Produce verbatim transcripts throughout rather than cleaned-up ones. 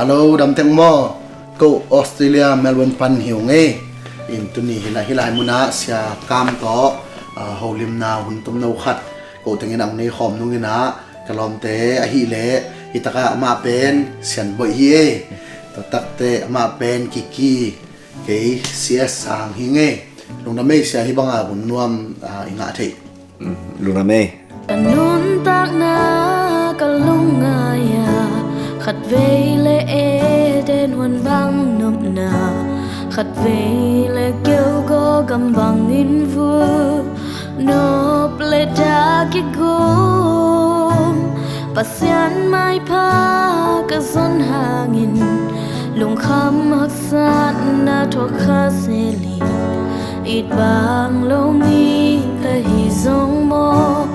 Hello, dam teng maw? Ko Australia, Melbourne pan hi ung ei. In tuni hi lai, hi lai munah Sia Kam tawh, ah, holimna hun tomno khat ko tengin ang nei khawm nungin ah ka lawmte ahih leh hi takah amah pen Sian Boih hi ei. Tua takte amah pen Kiki, kei C S Sang hi ung ei. Lungdam ei Sia, hih banga hun nuam, ah, i ngah theih. Lungdam ei. Ka nuntakna ka lungngai a, khatvei le Eden huan bang nopna, khatvei le keugaw gam bangin vul nop le dak i gum. Pasian maipha ka zon hangin lungkham haksatna thuak kha zel in, it bang lo mi ka hi zong maw,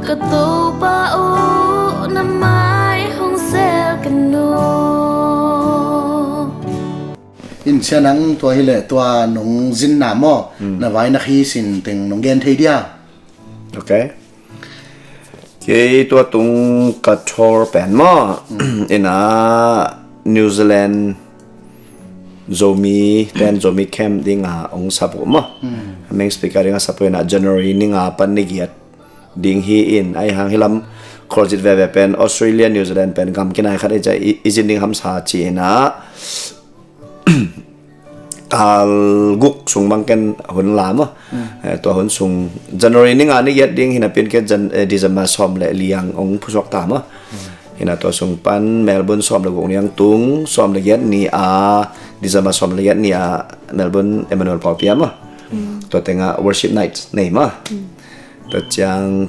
ka Topa aw, na mai hong zel ka nuam. In Sia, nang tua hi leh tua nong zinna maw, na vai na khi sin teng nong gen thei dia? Ok. Kei tua tung ka tour pen maw, ina New Zealand Zomi ten Zomi camp dinga hong sap uh maw. Main speaker dinga sap uh ina January ni nga pan ni giat ding hi in, ahi hang hi lam Kawlzit veve pen Australia, New Zealand pen gam kinai khat ei cia i, i zin ding hamsa ci ina kal guk sung bang ken hun la maw. Eh, tua hun sung January ni nga ni giat ding hi napi in kei Jan-, eh, December sawm le li ang hong phusuak ta maw. Hi na tua sung pan Melbourne sawm le guk ni ang tung, sawm le giat ni a, December sawm le giat ni a Melbourne Emmanuel pawlpi ah maw. Tua tengah worship night nei maw. Tua ciang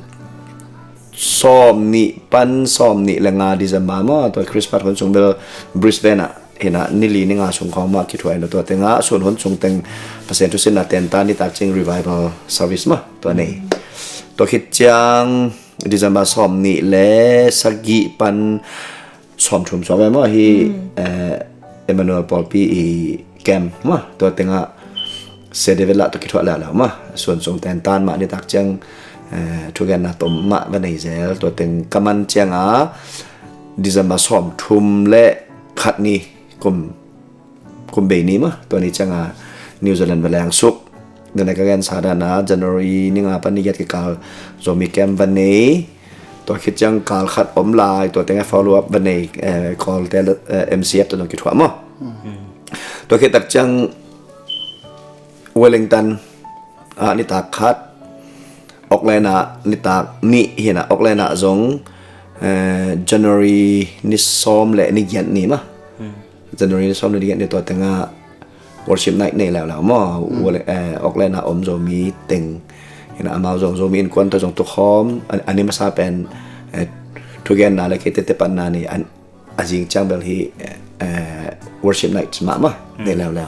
sawm nih pan sawm nih le nga December maw, tua Christmas hun sung bel Brisbane ah hi na ni li ni nga sung khawng mah kithuah in tua tengah sun hun sung teng Pasian thusinna tenta nitak ciang revival service maw tua nei. Tua khit ciang December sawm nih le sagih pan sawm thum sawm ve maw hi, eh, Emmanuel pawlpi i camp maw, tua tengah Sia David lah tua kithuah leuleu maw, sun sung tentan mah nitak ciang, eh, thugenna tom mah va nei zel. Tua teng ka man cianga December sawm thum le khat ni kum kum bei ni maw, tua ni cianga New Zealand va leng suk. Dana ka gensa dana January ni nga pan ni giat kikal Zomi camp va nei. Tua khit ciang kal khat om lai, tua tengah follow up va nei, eh, Kawlte, eh, M C F tua zong kithuah maw. Tua khit tak ciang Wellington ah nitak khat, Auckland ah nitak nih hi na, Auckland ah zong, eh, January ni sawm le ni giat ni maw. January ni sawm le ni giat ni tua tengah worship night nei leuleu maw. Wale-, eh, Auckland ah om Zomi teng hi na, amau zong Zomi innkuan tawh zong tukhawm a, a ni masa pen, eh, thugenna le kei tete panna ni a, a zing ciang bel hi, eh, worship night mah maw nei leuleu.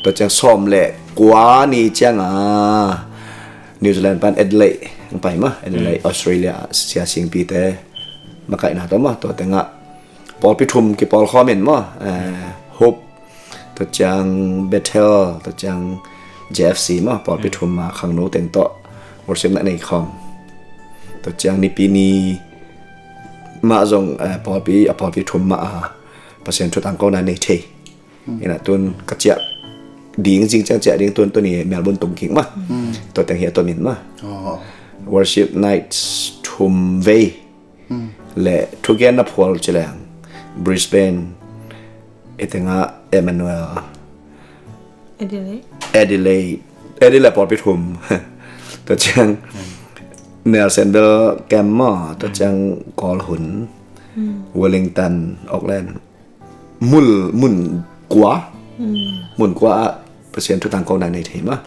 Tua ciang sawm le kua ni cianga New Zealand pan Adelaide ang pai maw, Adelaide, Australia, Sia Singpi te makaihna tawh maw, tua tengah pawlpi thum kipawl khawm in maw, eh, Hope, tua ciang Bethel, tua ciang J F C maw, pawlpi thum a khangno teng tawh worship night nei khawm. Tua ciang Nipi ni mah zong, eh, pawlpi, a pawlpi thum mah a Pasian thu tangkona nei thei. Hi na tun ka ciah ding, zing ciang ciah ding tun, tun i Melbourne tung kik maw. Tua teng hi a tomin maw. Worship nights thum vei le thugenna phual ci leng Brisbane, hi tengah Emmanuel, Adelaide. Adelaide, Adelaide pawlpi thum. Tua ciang Nelson bel camp maw, tua ciang Kawl hun, Wellington, Auckland. Mul, mun kua. Mun kua ah Pasian thu tangkona nei thei maw.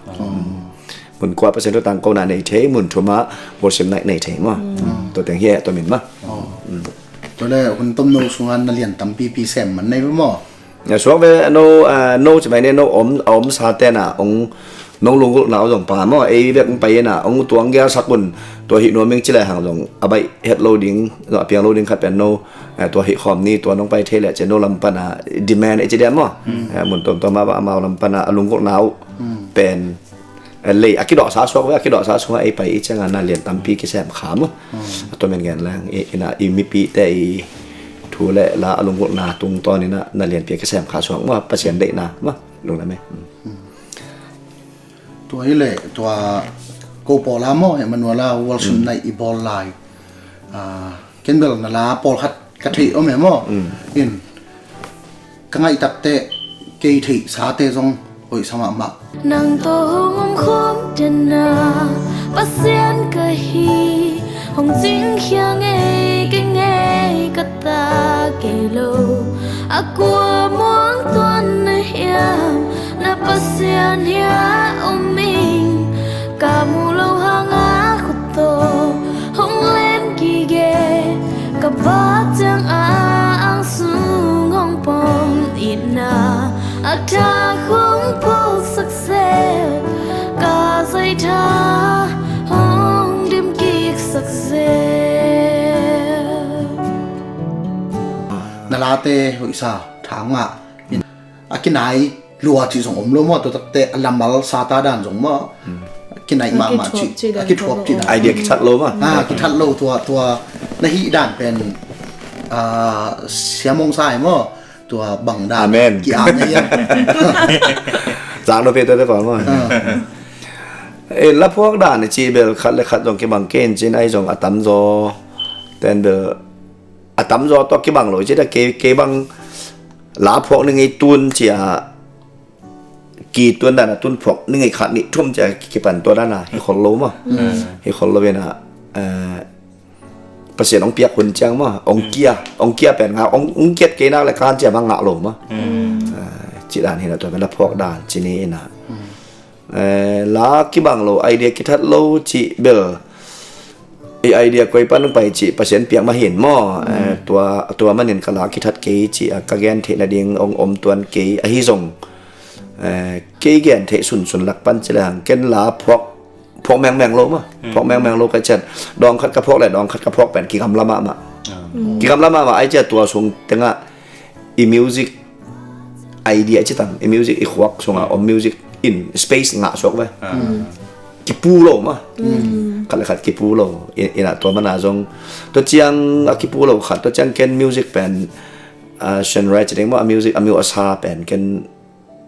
Mun kua Pasian thu tangkona nei thei, mun thum ah worship night nei thei maw. Tua teng hi a tomin maw. Tua le hun tomno sungah na lian tampipi sem man nei ve maw. A suak ve no, ah, no ci mai ne no om, a om sa tena ong nong lunggulhna uh zong pa maw, ei bek ong pai ina ong tuang gelsak un, tua hih nuam ing ci le hang zong a baih het lo ding, a piang lo ding khat pen no, eh, tua hih khawm ni, tua nong pai thei le ci no lam pana demand ei ci diam maw. Eh, mun tuamtuam a amau lam pana a lunggulhna uh pen, eh, lei a kidawhsa suak ve, a kidawhsa sungah ei pai i cianga na lian tampi kisem kha maw. A tuamin gen leng i, ina i mipite i thu le la a lunggulhna tungtawnin ah na lianpi a kisem kha suak maw, Pasian deihna maw, lungdam e. Tua hi leh tua ko pawl a maw, Emmanuel a Worship Night i bawl lai, ah, ken bel na la pawlkhat ka theih om e maw. In ka ngaih takteh kei theih sate zong hoihsa mahmah. Nang tawh hong om khawm dena Pasian ka hi, hong cingkhia ngei kei ngei ka ta kei lo. A kua muang tuan na hiam, na Pasian hia om ing, ka mu lo hanga khut tawh hong len kige, ka ba ciang a ang sung hong pom itna, a thak hong phawksak zel, ka zaitha hong dim kiksak zel. Na late hoihsa, tha ngah, a kinai lua cih zong om lo maw, tua takte a lamal sata dan zong maw, a kinai mahmah cih, a kithuap cih dan. Idea kithat lo maw. Ah, kithat lo tua, tua na hih dan pen, ah, siamong sa hi maw, tua bang dan. Amen. Ki-am na hiam. Zang lo pe tua te pa maw. Ah. Eh, la phuak dan i cih bel khat le khat zong kibang kei in cin ai zong a tamzaw ten bel a tamzaw tawh kibang lo i cih ta kei, kei bang la phuak ni ngei tun cia ki tuan dan a tun phuak ni ngei khat nih thum cia kipan tua dan a hi khol lo maw. Hi khol lo in a, eh, Pasian hong piak hun ciang maw, hong kia, hong kia pen ngah, hong, hong kiat kei nak le kan cia bang ngah lo maw. Eh, cih dan hi na tua pen la phuak dan ci ni in a. Eh, la kibang lo, idea kithat lo cih bel i idea koi pan hong pai cih Pasian piak mah hin maw. Eh, tua, tua manin ka la kithat kei cih a ka gen theih nading hong om tuan kei ahi zong, eh, kei gen theih sunsun lak pan ci le hang ken la phuak, phuak mengmeng lo maw. Phuak mengmeng lo ka cian dawng khat ka phuak le dawng khat ka phuak pen kigamla mahmah. Kigamla mahmah ai cia tua sung tengah i music idea ci tam, i music i khuak sungah om music in space ngah suak ve. Kipu lo maw. Khat le khat kipu lo. I, ina tua mana zong tua ciang a kipu lo khat, tua ciang ken music pen, ah, genre ci ding maw, a music a miu a sa pen ken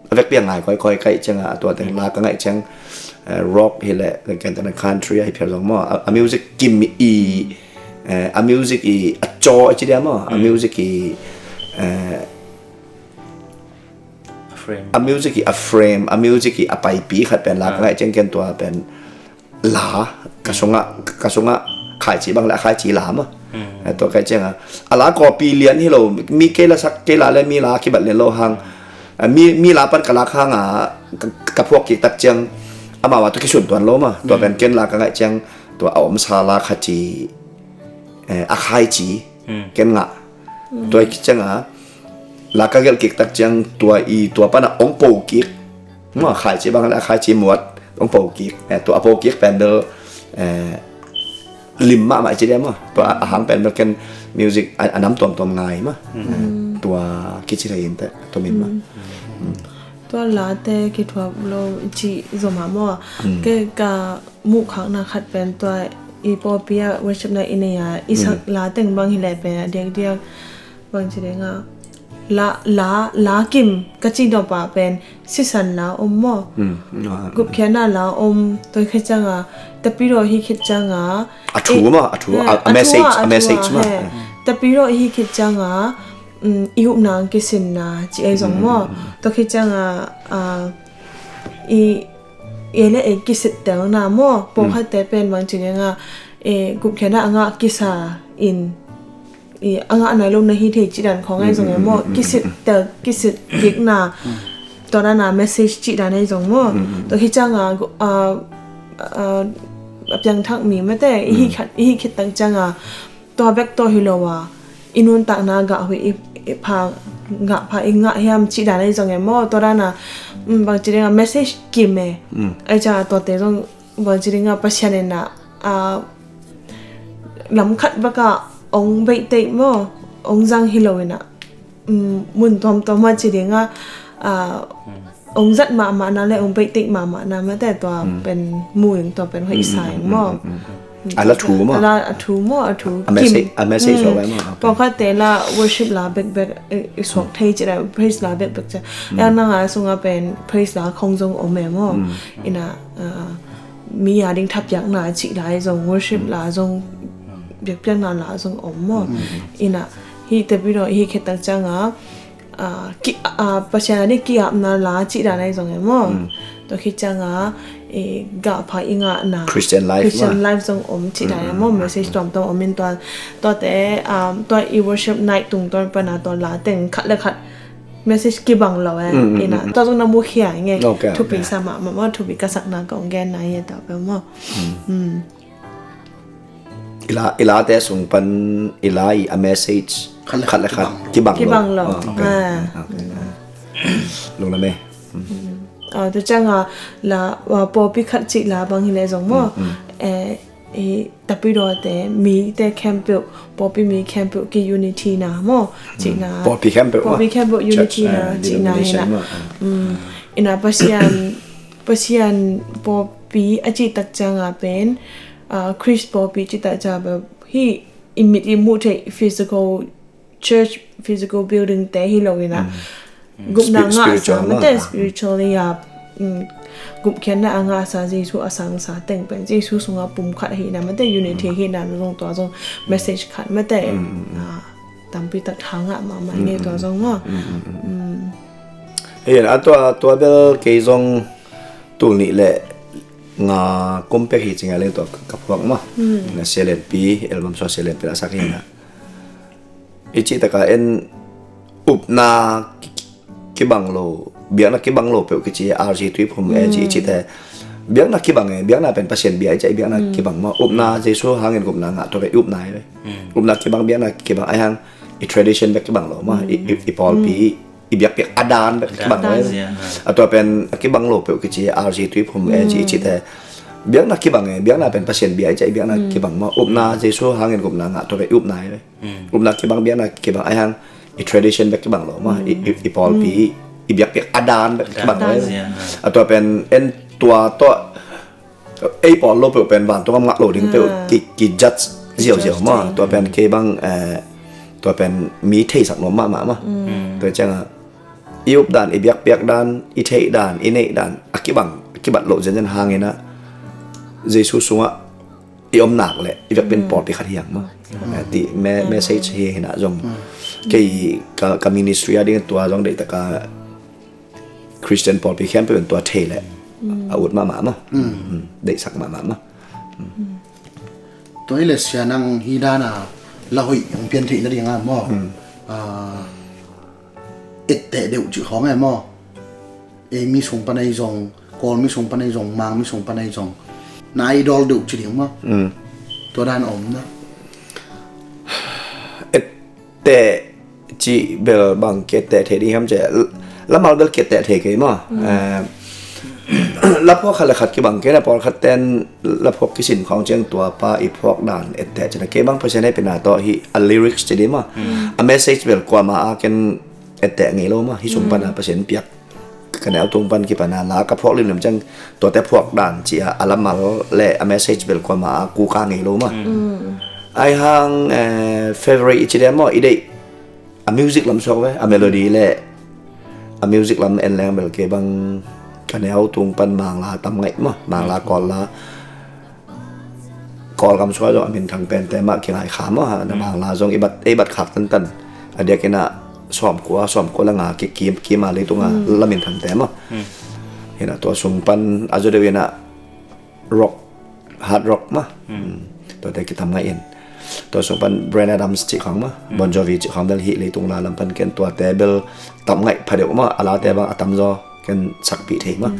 a vekpi a ngai kawikawi kaih ciangah a tua teng la ka ngaih ciang, eh, rock hi leh ken teng country ahi phial zong maw, a, a music kim i, eh, a music i a caw a ci dia maw, a music i, eh, a music i a frame, a music i a paipi khat pen la ka ngaih ciang ken tua pen la ka sungah, ka sungah khaici bang le a khaici la maw. Eh, tua kai ciangah a la copy lian hi lo, mi kei la sak kei la le mi la kibat lian lo hang, eh, mi, mi la pan ka lak hangah ka, ka phuak kik tak ciang amau a tua kisun tuan lo maw. Tua pen ken la ka ngaih ciang tua a omsa la khaci, eh, a khaici ken ngah. Tua i ciangah la ka gelh kik tak ciang tua i tua pana ong po kik. Maw, khaici bang le a khaici muat ong po kik. Eh, tua a po kik pen bel, eh, lim mahmah i ci dia maw. Tua a, a hang pen bel ken music a, a nam tuamtuam ngai maw. Tua kici thei in teh, tua min maw. Tua late kithuap lo i ci zom ha maw. Ke ka muhkhakna khat pen tua i pawlpi ah worship na i nei a i sak la teng bang hi leh pen a diakdiak bang ci ding a la, la, la kim ka ci dawp ah pen sisan la om maw. Gupkhiatna la om, tua hi khit ciangah tapidaw hi khit ciangah a thu maw, a thu, a message, a message maw. Tapidaw hi khit ciangah, um, i upna ang kisinna ci ei zong maw. Tua khit ciangah, ah, i ei le ei kisittelna maw, pawlkhatte pen bang ci ding a, eh, gupkhiatna a ngah kisa in, i a ngah nai lo na hi thei ci dan khawng ai zong e maw, kisittel, kisit kikna, tua dana message ci dan ai zong maw. Tua hi cianga, ah, ah, a piangthak mi mate i hi khat, i hi khit tak cianga tua bek tawh hi lo a, i nuntakna gah huih i, i pha, gah pha i ngah hiam cih dan ahi zong e maw, tua dana, um, bangci dinga message kim e. Ahi cianga tuate zong bangci dinga Pasian in a, a, lam khat baka ong beih teih maw, ong zang hi lo in a, um, mun tuamtuam a ci dinga, a, ong zat mahmahna le ong beih teih mahmahna mate tua pen mu ing, tua pen hoih sa ing maw. A la thu maw? A la, a thu maw, a thu. A message, a message, mm, a la maw? Okay. Pawlkhatte la worship la bekbek i, i suak thei ci la, praise la bekbek ci. Yang nang a sunga pen praise la khong zong om e maw? Ina, uh, mi a ding thapiakna ci la zong, worship la zong, biakpiakna la zong om maw? Ina, hi te pi do, hi khetak cianga, ah, ki, ah, Pasian a ding ki-apna la cih dan ahi zong e maw? Tua khit cianga, eh, gahpha i ngahna Christian life, Christian life zong om cih dan e maw? Message tuamtuam om in tua, tuate, um, tua i worship night tungtawn pana tua la teng khat le khat message kibang lo e. Ina, tua zong na mukhia nge. Okay, okay. Thupi sa mahmah maw, thupi ka sakna kong genna hi e tua peuh maw? I la, i late sung pan i la i a message khat le khat le khat kibang lo. Kibang lo. Ah, okay. Ah. Okay. Lungdam e. Ah, tua cianga la, ah, pawlpi khat cih la bang hi le zong maw? Eh, i tapidawte mite khempeuh, pawlpi mi khempeuh ki unity na maw? Cihna. Pawlpi khempeuh maw? Pawlpi khempeuh unity na, church, eh, cihna hi na. Denomination maw? Ah. Ina Pasian, Pasian pawlpi a cih tak cianga pen, ah, Khrist pawlpi cih tak cianga pen hi i mit i muh theih physical church, physical building te hi lo ina. Gupna ngahsa mate, spiritual a ngahsa, gupkhiatna a ngahsa, Jesu a sangsa teng pen Jesu sunga pumkhat ahihna mate, unity ahihna zong tua zong message khat mate. Ah, tampi tak tha ngah mahmah nge tua zong maw? Hei, a tua, tua bel kei zong tul nih le nga kum pek hi ci ngai leng tua ka phuak maw. Na Sia Lianpi, album sua Sia Lianpi la sak hi na. I cih taka en upna ki, ki, kibang lo, biakna kibang lo peuh kici, R C Tuiphum e ci i cihte. Biakna kibang e, biakna pen Pasian bia i cih, biakna kibang maw. Upna Jesu hangin gupna ngah tua pen i upna e. Upna kibang, biakna kibang, ahi hang i tradition bek kibang lo maw. I, i, i pawlpi i biakpiak a dan bek kibang lo. A tua pen a kibang lo peuh kici, R C Tuiphum e ci i cihte. Biakna kibang e, biakna pen Pasian bia i cih, biakna kibang maw. Upna Jesu hangin gupna ngah tua pen i upna e. Upna kibang, biakna kibang, ahi hang i tradition bek kibang lo maw. I, i, i pawlpi i biakpiak a dan bek kibang lo. A tua pen en tua tawh ei pawl lo peuh pen vantung a ngah lo ding peuh ki, ki judge ziauziau maw. Tua pen kei bang, eh, tua pen mi theisak nuam mahmah maw. Tua cianga i up dan, i biakpiak dan, i theih dan, i neih dan a kibang, a kibat loh zenzen hangin ah Jesu sungah i om nak leh i vekpi in pawlpi khat hi hang maw. Eh, ti me, message hi hina zong. Kei ka, ka ministry a ding tua zong deih taka Christian pawlpi khempeuh in tua thei leh a ut mahmah maw. Deihsak mahmah maw. Tua hi leh sia nang hi dana la hoih hong pian theih nading a maw. Ah, etteh deuh cih khawng e maw. Ei mi sung pan ei zong, Kawl mi sung pan ei zong, Mang mi sung pan ei zong, na idol deuh ci ding maw. Tua dan om na. Etteh cih bel bang ki etteh thei ding hiam cih, lamal bel ki etteh thei kei maw. Eh, laphuak khat le khat kibang kei na, pawlkhat ten laphuak kisin khawng ciang tua pa i phuak dan etteh cih na, kei bang Pasian hehpihna tawh hi a lyrics ci ding maw. A message bel kuama a ken etteh ngei lo maw. Hi sung pana Pasian piak ka neu tung pan kipana la ka phuak limlim ciang tuate phuak dan ci a, a lamal le a message bel kuama a kuka ngei lo maw. Ahi hang, eh, favorite i ci dia maw, i deih a music lam suak ve, a melody le a music lam en leng bel kei bang ka neu tung pan Mangla tam ngaih maw, Mangla Kawl la. Kawlgam sua zong a minthang pente mah kingai kha maw, ha, na Mangla zong i bat, i bat khak tantan. A diakin ah sawmkua, sawmkua le nga ki, ki, kima leitunga la minthangte maw. Hina tua sung pan a zaw deuh ina rock, hard rock maw. Tuate kitam ngai in. Tua sung pan Bryan Adams cih khang maw, Bon Jovi cih khang bel hih leitung la lam pan ken tuate bel tam ngaih phadeuh maw, a late bang a tamzaw ken sakpih thei maw.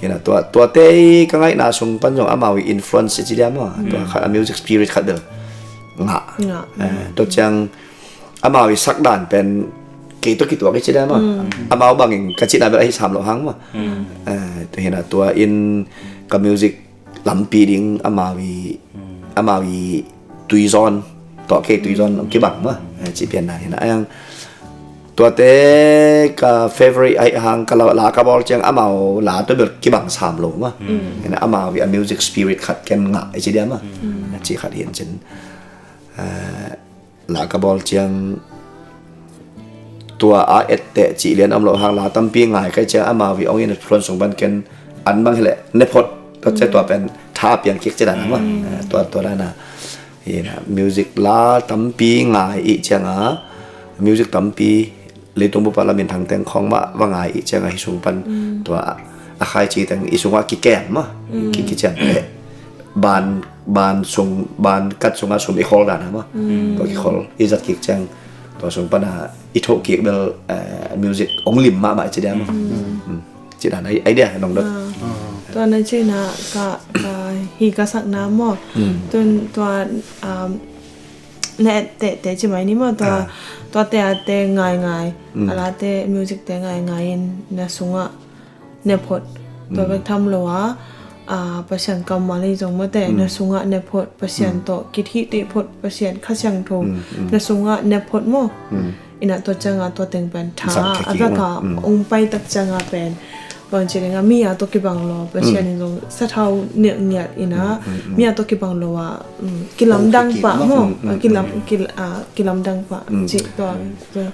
Hina tua, tuate i ka ngaihna sung pan zong amau i influence i ci dia maw. Tua khat a music spirit khat bel ngah. Ngah. Eh, tua ciang amau i sak dan pen kei tawh kituak i ci dia maw. Amau bangin ka cihna bel ahi sam lo hang maw. Eh, tua hina tua in ka music lampi ding amau i, amau i tuizawn tawh kei tuizawn kibang maw. Eh, ci pian dan hina. Ayang Tuate ka favorite ahi hang, ka la, la ka bawl ciang amau la tua bel kibang sam lo mah. Ina amau hi a music spirit khat ken ngah i ci dia mah. Ci khat hi in cin. Eh, la ka bawl ciang tua a etteh cih lian om lo hang, la tampi ngai kai ciang amau hi ong in a phone sung pan ken an bang hileh ne phot, tua cia tua pen tha piang kik ci dan mah. Eh, tua, tua dan a. Hi na, music la tampi ngai i ciang a, music tampi leitung bupa la minthang teng khong mah va ngai i ciang a, hi sung pan tua a khaici teng i sung a kikem mah, ki, kician eh. Ban, ban sung, ban kat sung a sum i khol dan a mah. Tua kikhol i zat kik ciang, tua sung pan a i thoh kik bel, eh, music ong lim mahmah i ci dia mah. Ci dan a, idea nong dot. Tua na ci na ka, ka hi ka sak na maw. Tun tua, um, na etteh teh ci mai ni maw, tua, tua teh a teh ngai ngai. A la teh music teh ngai ngai in na sung a ne phot. Tua bek tham lo a, a, Pasian kammal hi zong maw teh, na sung a ne phot, Pasian tawh kithih tih phot, Pasian Kha Siangtho na sung a ne phot maw. Ina tua ciang a tua teng pen tha a vek a ong pai tak ciang a pen, bang ci ding a mi a tawh kibang lo, Pasian in zong sathau ngiat ina mi a tawh kibang lo a, kilamdang pah maw. Kilam, kil, a, kilamdang pah ci tua, tua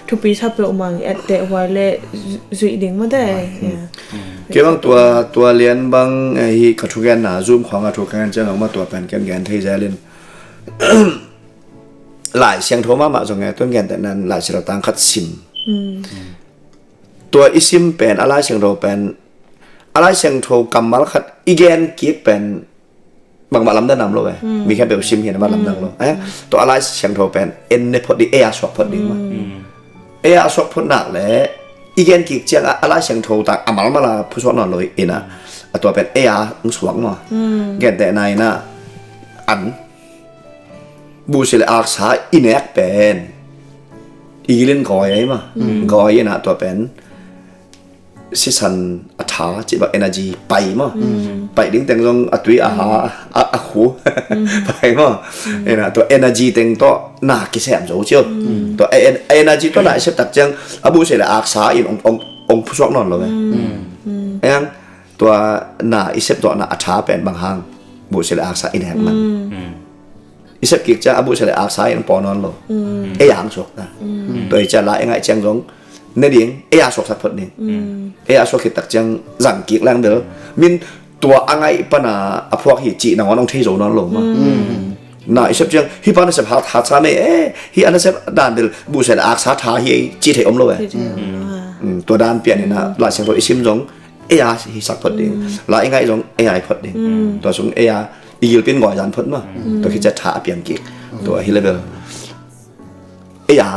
thupi sa peuhmah etteh huai le zuih ding maw teh. Kei bang tua, tua lian bang, eh, hi ka thugenna, Zoom khong a thugen ciang a mah tua pen ken gen thei zel in. Lai Siangtho mahmah zong e, tun gentehna in Lai Siangtho tang khat sim. Tua i sim pen, a Lai Siangtho pen, a Lai Siangtho kammal khat i gen kik pen bangmah lamdang nam lo e. Mi khempeuh sim hi na mah lamdang lo. Eh, tua a Lai Siangtho pen en ne phot ding, ei a suak phot ding mah. Ei a suak phot nak le i gen kik ciang a, a Lai Siangtho tang a malmal a phusuak nawn lo ina, a tua pen ei a ong suak maw. Gentehna ina an buhsia le aksa i nek pen i gilin gawi ei mah. Gawi ina tua pen sisan a tha cih bang energy pai maw. Pai ding teng zong a tui a ha, a, a khu pai maw. Ina tua energy teng tawh na kisem zo cio. Tua e-, en-, energy tawh na i sep tak ciang a buhsia le aksa in ong, ong, ong phusuak nawn lo e. Eng tua na i sep zawhna a tha pen bang hang buhsia le aksa i nek man. I sep kik ciang a buhsia le aksa in paw nawn lo. Ei a ang suak ta. Tua i ciang la i ngaih ciang zong ne ding, ei a suaksak phot ding. Ei a suak khit tak ciang zang kik leng bel min tua a ngaih pana a phuak hi cih nangawn ong thei zo nawn lo mah. Na i sep ciang hi pa na sep hat, hat sa mei e, hi a na sep dan bel buhsia le aksa tha hi ei cih thei om lo e. Tua dan pian ina Lai Siangtho i sim zong ei a hi sak phot ding. La i ngaih zong ei a hi phot ding. Tua sung ei a i gilpin gawi zan phot mah. Tua khit ciang tha a piang kik. Tua hi le bel ei a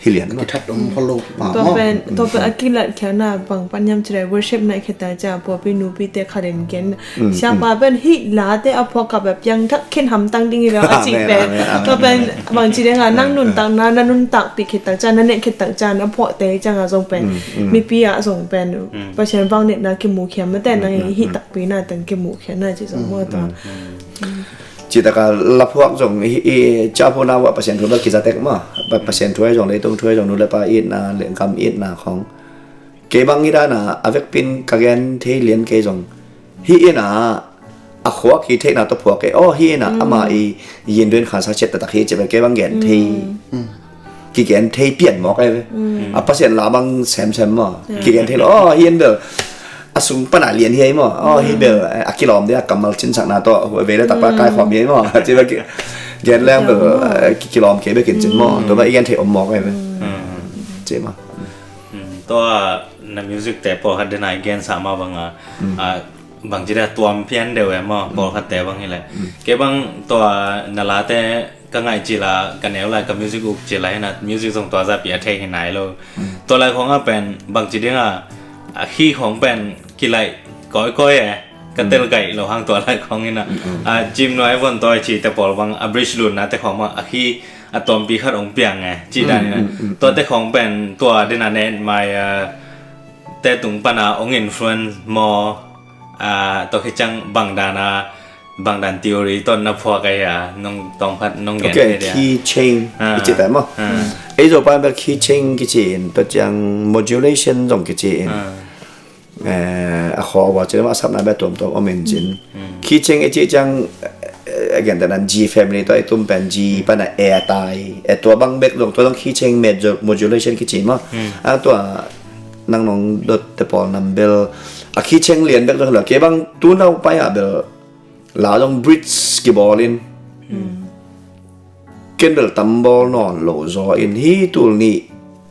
hi lian mah. Kithat om khol lo pa maw. Tua pen, tua pen a kilat khiatna bang pan hiam ci le worship night khit tak ciang pawlpi nupi te khat in gen. Siapa pen hih la te a phuak kap a piang thak khin hamtang ding hi lo a ci pen. Tua pen bang ci ding a nang nuntakna, na nuntakpih khit tak ciang, na nek khit tak ciang a phuak te ciang a zong pen mipi a zong pen Pasian vangliatna kimukhia mah teh, nang hih takpi na teng kimukhia na ci zong maw tua. Citaka laphuak zong i, i ciaphuakna uh a Pasian thu bel kizatek mah. Pa, Pasian thu ahi zong, leitung thu ahi zong, nu le pa itna le gam itna khong. Kei bang i dana a vekpin ka gen thei lian kei zong, hi ina a khuak hi theihna tawh phuak kei. Aw, hi ina ama i yin duen khansa ciat taktak hi ci bel kei bang gen thei. Kigen thei pian mawk ai ve. A Pasian la bang semsem maw. Kigen thei lo. Aw, hi in bel a sung pana lian hi ai maw. Aw, hi bel, eh, a kilawm dia kammal cinsakna tawh vei le takpa kaikhuam hi ai maw. Ci bel ki, gen leng bel, eh, ki, kilawm kei bek in cin maw. Tua bel i gen thei om mawk ai ve. Ci maw. Tua na music te pawlkhat dena i gensa mah banga, a, bangci dia tuam pian deuh e maw, pawlkhat te bang hileh. Kei bang tua na late ka ngaih cila, ka neu lai ka music uk cila hina, music zong tua zapi a thei hi nai lo. Tua lai khong a pen bangci dinga, a, hi khong pen kilaih kawikawi e, ka tel gaih lo hang tua lai khong hina. A, gym nuai von toi ci te pawl bang a bridge lutna te khong bang a hi a tuampi khat ong piang e, ci dan hina. Tua te khong pen tua dina nen mai, a, te tung pana ong influence maw, a, tua khit ciang bang dana Bang dan theory tawh na phuak ai a, nong tawng khat nong gen. Okay, key change kici ta maw? Ei Zopa bel key change kici in, tua ciang modulation zong kici in. A khaw a ci leh a sapna bek tuamtuam om in cin. Key change i cih ciang, a gen ta nan G family tawh i tum pen G pan a A a tai. A tua bang bek zong, tua zong key change modulation kici maw? A tua nang nong dot te pawl nam bel a key change lian bek zong hi lo, kei bang tu nau pai a bel la zong bridge kibawl in. Ken bel tam bawl nawn lo zaw in, hi tul nih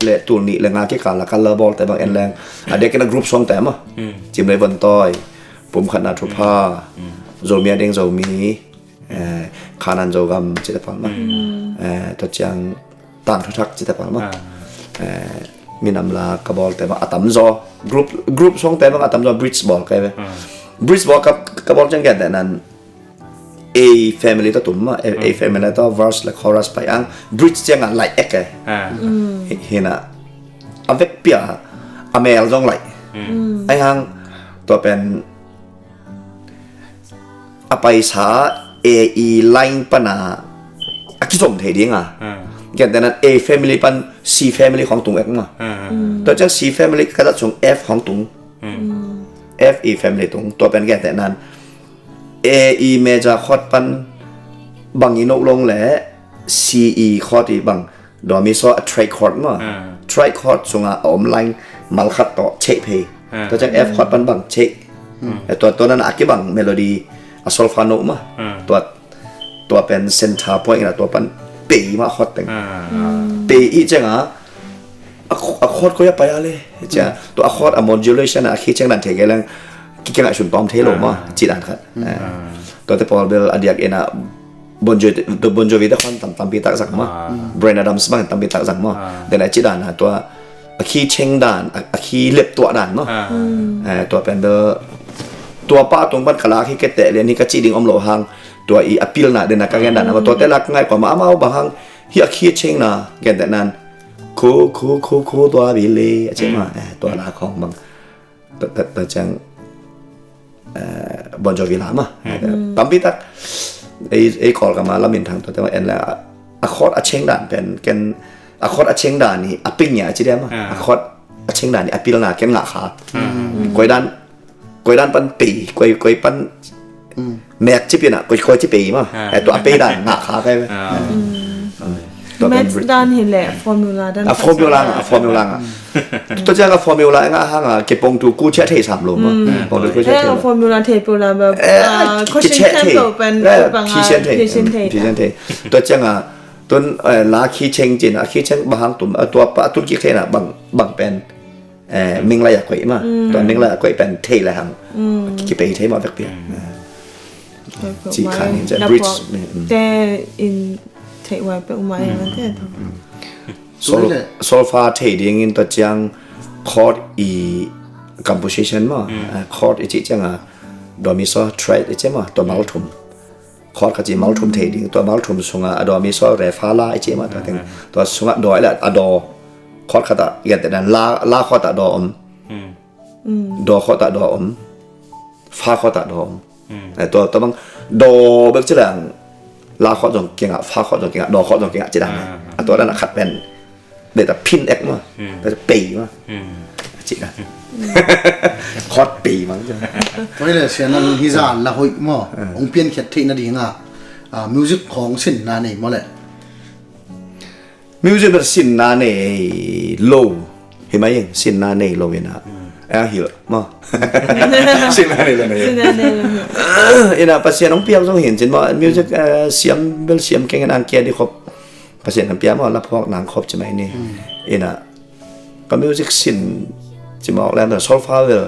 le tul nih le nga kikal a color bawl te bang en leng a diakin a group song te maw? Cim lei von tawi, pum khatna thupha, Zomi a ding Zomi, Khanan Zogam ci te pawl maw? Tua ciang tang thuthak ci te pawl maw? Minam la ka bawl te bang a tam zaw, group song te bang a tam zaw bridge bawl kai ve. Bridge bawl ka bawl ciang gen te nan A family tawh tum maw? A family tawh verse le chorus pai ang, bridge ciang a laih ek e. Hi na, a vekpi a a mel zong laih. Ai hang tua pen a paisa A E line pan a a kizom thei ding a. Gen te nan A family pan C family khong tung ek maw? Tua ciang C family ka zat sung F khong tung. F E family tung. Tua pen gen te nan A E major chord pan bang i no long le C E chord i bang, do mi so a tri chord maw? Tri chord sung a om line mal khat tawh chei phei. Tua ciang F chord pan bang chei. Tua, tua nan a kibang melody a solfa no maw? Tua tua pen center point in a tua pan pei mah a chord teng. Pei i ciang a, a chord koi a pai a le, tua a chord a modulation a key change dan thei kei leng kikeng a sun tawm thei lo maw, ci dan khat. Tua te pawl bel a diak in a Bon Jovi te khon tam, tampi tak zang maw? Bryan Adams bang tampi tak zang maw? Den a ci dan a tua a key change dan, a key lep tuah dan maw? Tua pen bel tua pa tung pan ka lak hi kei teh lian hi ka ci ding om lo hang, tua i a pilna den a ka gen dan a maw? Tua te lak ngai kua maw, amau bang hang hi a key change na gen te nan, khu khu khu khu tua bi le a ci maw? Tua lak khong bang tua ciang Bon Jovi la maw? Tampi tak ei, ei Kawlgam a lam in thang tua te maw en la, a chord a change dan pen ken, a chord a change dan hi a ping ya ci dia maw? A chord a change dan hi a pilna ken ngah kha. Koi dan, koi dan pan pei, koi, koi pan mek ci pina, koi, koi ci pei maw? Tua a pei dan ngah kha kai. Maths dan hi leh formula dan a formula ngah, a formula ngah. Tua ciang a formula ngah hang a kipong tu ku ciah thei sam lo maw? Pong tu ku ciah thei lo. Formula thei pula ba, question thei lo pen bang a phisian thei. Tua ciang a tun la key change cin a key change bang hang tum, tua pa tun kik thei na bang, bang pen minglai a koih maw? Tua minglai a koih pen thei le hang kipei thei maw vekpi a. Ci khan in ciah bridge te in thei wai pe uma e man te. Solfa thei ding in tua ciang chord i composition maw? Chord i ci ciang a do mi so triad i ci maw? Tua mal thum. Chord khat ci mal thum thei ding, tua mal thum sung a a do mi so re fa la i ci maw? Tua teng, tua sung a do i la a do chord khat a gen te nan la, la chord a do om. Do chord a do om. Fa chord a do om. Tua, tua bang do bek ci lang la chord zong kingah, fa chord zong kingah, do chord zong kingah ci dan. A tua dan a khat pen beta pin ek maw? Beta pei maw? Ci dan. Chord pei maw? Tua le sia nang hi zan la hoih maw? Ong pian khiat theih na ding a music khong sinna nei maw le? Music bel sinna nei lo hi mai ing, sinna nei lo ina. A hil maw? Sinna nei lo nei. Ina Pasian ong piak zong hin cin maw, music siam bel siam keng in ang kia di khop. Pasian ang pia maw, la phuak nang khop ci mai ni. Ina ka music sin ci maw, lem solfa bel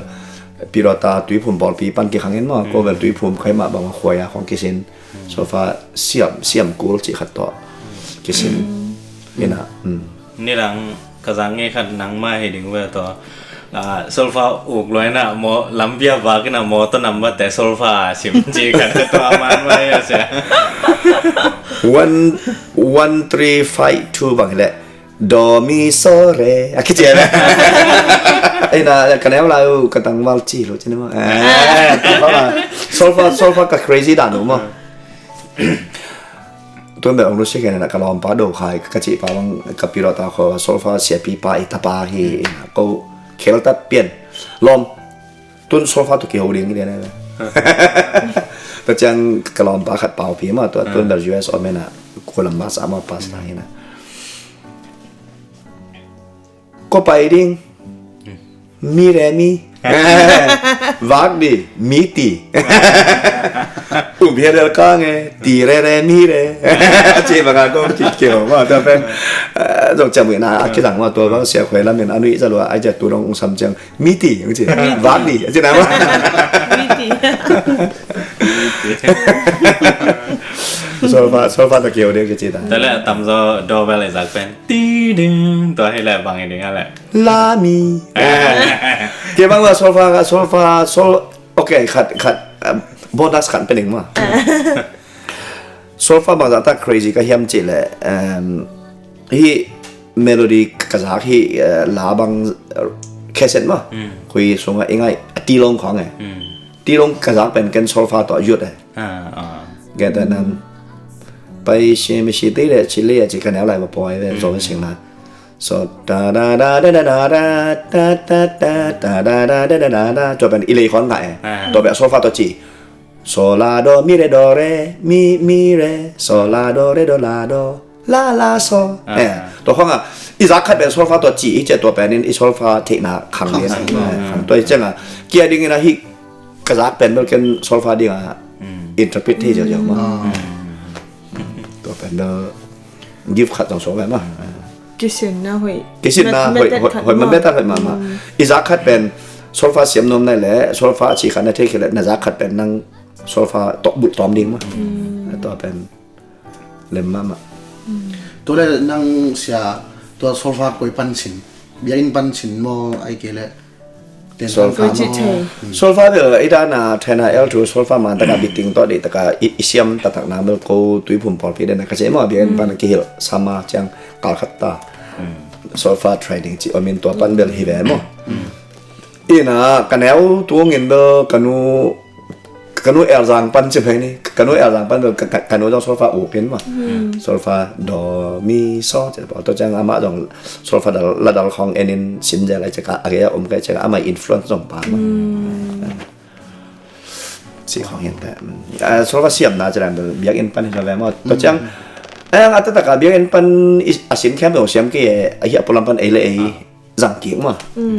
Pilota Tuiphum pawlpi pan kikhang in maw, ko bel Tuiphum khai mah bang a khuai a khong kisin. Solfa siam, siam kul ci khat tawh kisin. Ina. Nidang ka zang ngei khat nangmah hi ding ve tawh. Solfa uk luai na maw, lampi a vak ina maw tawh number te solfa sim ci khat tawh a man mai a sia. One, one three five two bang hi leh. Do mi so re a kici a. Ei na, ka neu lai uh, ka tangval ci lo ci ni maw. Eh, solfa, solfa, solfa ka crazy dan uh maw. Tun bel ong lu si kei na ka lawmpa do khai, ka cih pa bang, ka pilota kho, solfa siapi pa i tapa hi, ko kheltat pian. Lawm. Tun solfa to kiho ding hi den. Tua ciang ka lawmpa khat pau pi maw, tua tun bel U S om hi na, Columbus a maw pastor hi na. Ko pai ding. Mi re mi. Vak di, mi ti. Um hi rel ka nge, ti re re mi re. Ci banga ko kit kio ma, tua pen. Zong ciam ina a kizang ma, tua bang sia khuai lamin a nui za lua, a ja tu dong ung sam ciang. Mi ti, ung ci. Vak di, a ci na ma. Mi ti. Solfa, solfa ta kio de ki ci ta. Tua le tam zo doorbell i zak pen. Ti ding, tua hi le bang i ding a le. La mi. Kei bang la solfa, solfa, sol. Ok, khat, khat, bonus khat pen ding ma. Solfa bang zah ta crazy ka hiam cih le, hi melody ka zak hi, la bang cassette ma. Khui sunga i ngai, a tilong khong e. Tilong ka zak pen ken solfa tawh yut e. Geta nan pai si mi si ti le ci le ci ka neu lai ba poi le zo sing na. So da da da da da da da da da da da da da da da da. Tua pen i lei khon ngai. Tua pen solfa to ci. So la do mi re do re mi mi re so la do re do la do la la so. Tua khong a i zak khat pen solfa to ci i cia tua pen in i solfa theihna khang lian. Tua i ciang a kia ding in a hi ka zak pen bel ken solfa ding a interpret thei ziau ziau ma. Tua pen bel gift khat zong suak ve ma. Kisinna hoih. Kisinna hoih, hoih, hoih ma, method khat ma. I zak khat pen solfa siam nuam nai le solfa a ci khat na thei khit le na zak khat pen nang solfa tawh bulh tawm ding ma. Tua pen lem ma ma. Tua le nang sia tua solfa koi pan sin, biakinn pan sin maw ai kei le Solfa bel i dana tena el tu solfa man taka biting to di taka i siam tatak na bel ko Tuiphum pawlpi dena ka se maw bian pan kihil sama ciang kal khat ta. Solfa training ci omin tua pan bel hi ve maw. Ina ka neu tuangin bel ka nu Ka nu elzang pan ci mai ni, ka nu elzang pan bel ka nu zong solfa uk in ma. Solfa do mi so ci pa to ciang ama zong solfa dal la dal khong en in sin zel ai ci ka a gei a om kai ci ka ama influence zong pa ma. Ci khong hin ta. Solfa siam na ci dan bel biak in pan hin ve ma. To ciang ang a ta ta ka biak in pan a sin khem zong siam ki a hi a pulam pan ei le ei. Zang kik ma.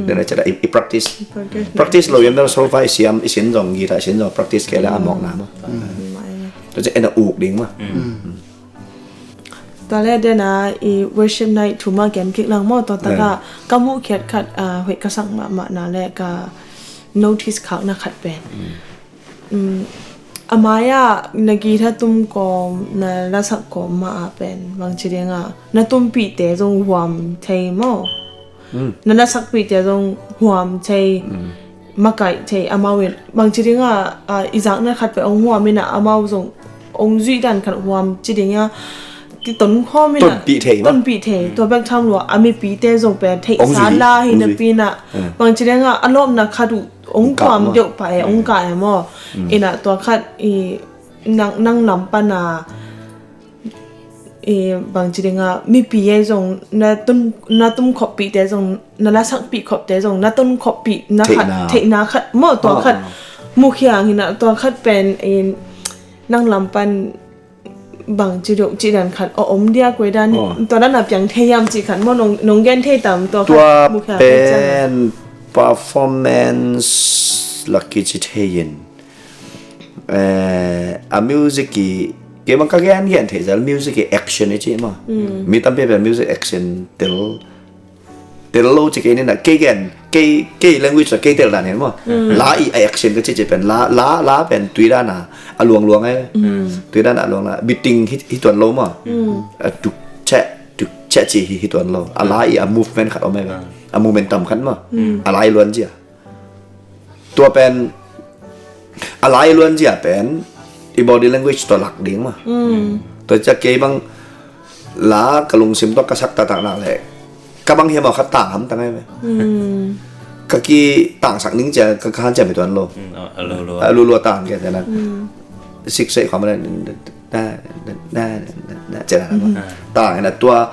Dena cita i practice. Practice lo yam dal solfa i siam i sin zong guitar i sin zong practice kei le a mawk na ma. Tua ci ena uk ding ma. Tua le dena i worship night thu ma gen kik lang maw tua taka ka muh khiat khat hoih ka sak mahmah na le ka notice khak na khat pen. A mai-ah na guitar tum kawm na lasak kawm ma-ah pen bangci dinga na tumpihte zong huam thei maw? Na lasakpihte zong huam thei, makaih thei amau in bangci dinga i zakna khat pen ong huam ina amau zong ong zuih dan khat huam ci dinga kiton khawm ina tonpih thei tua bek tham lua a mipite zong pen theihsa la hi napi ina bangci dinga a lawpna khat uh ong kuam deuh pah e ong kah e maw? Ina tua khat i nang lam pana i bangci dinga mipi e zong na tum khawppihte zong na lasakpih khawpte zong na tun khawppih na khat theihna khat maw tua khat mukhiang ina tua khat pen i nang lam pan bangci deuh cih dan khat a om dia koi dan tua dan a piang thei hiam cih khat maw nong gen thei tam tua khat mukhiang pen performance laki ci thei in a music i kei bang ka gen gen thei zel music i action i ci maw? Mi tampi pen music action tel tel lo ci kei nina kei gen kei kei language la kei tel dan hen maw? La i a action ka ci ci pen la la la pen tui dana a luang luang ai tui dana a luang la beating hi tuan lo maw? A tuk cheh tuk cheh ci hi hi tuan lo a la i a movement khat om ai a momentum khat maw? A la i luan zia tua pen a lai luan zia pen i body language tua lak ding ma. Tua cia kei bang la ka lungsim tua ka sak taktak nak le ka bang hiam a khat tang ham tang ai ve. ka kitangsak ning cia ka, ka hanciam hi tuan lo. A lulua tang ke tena. Sik sei kham na na na na na cia na tang na tua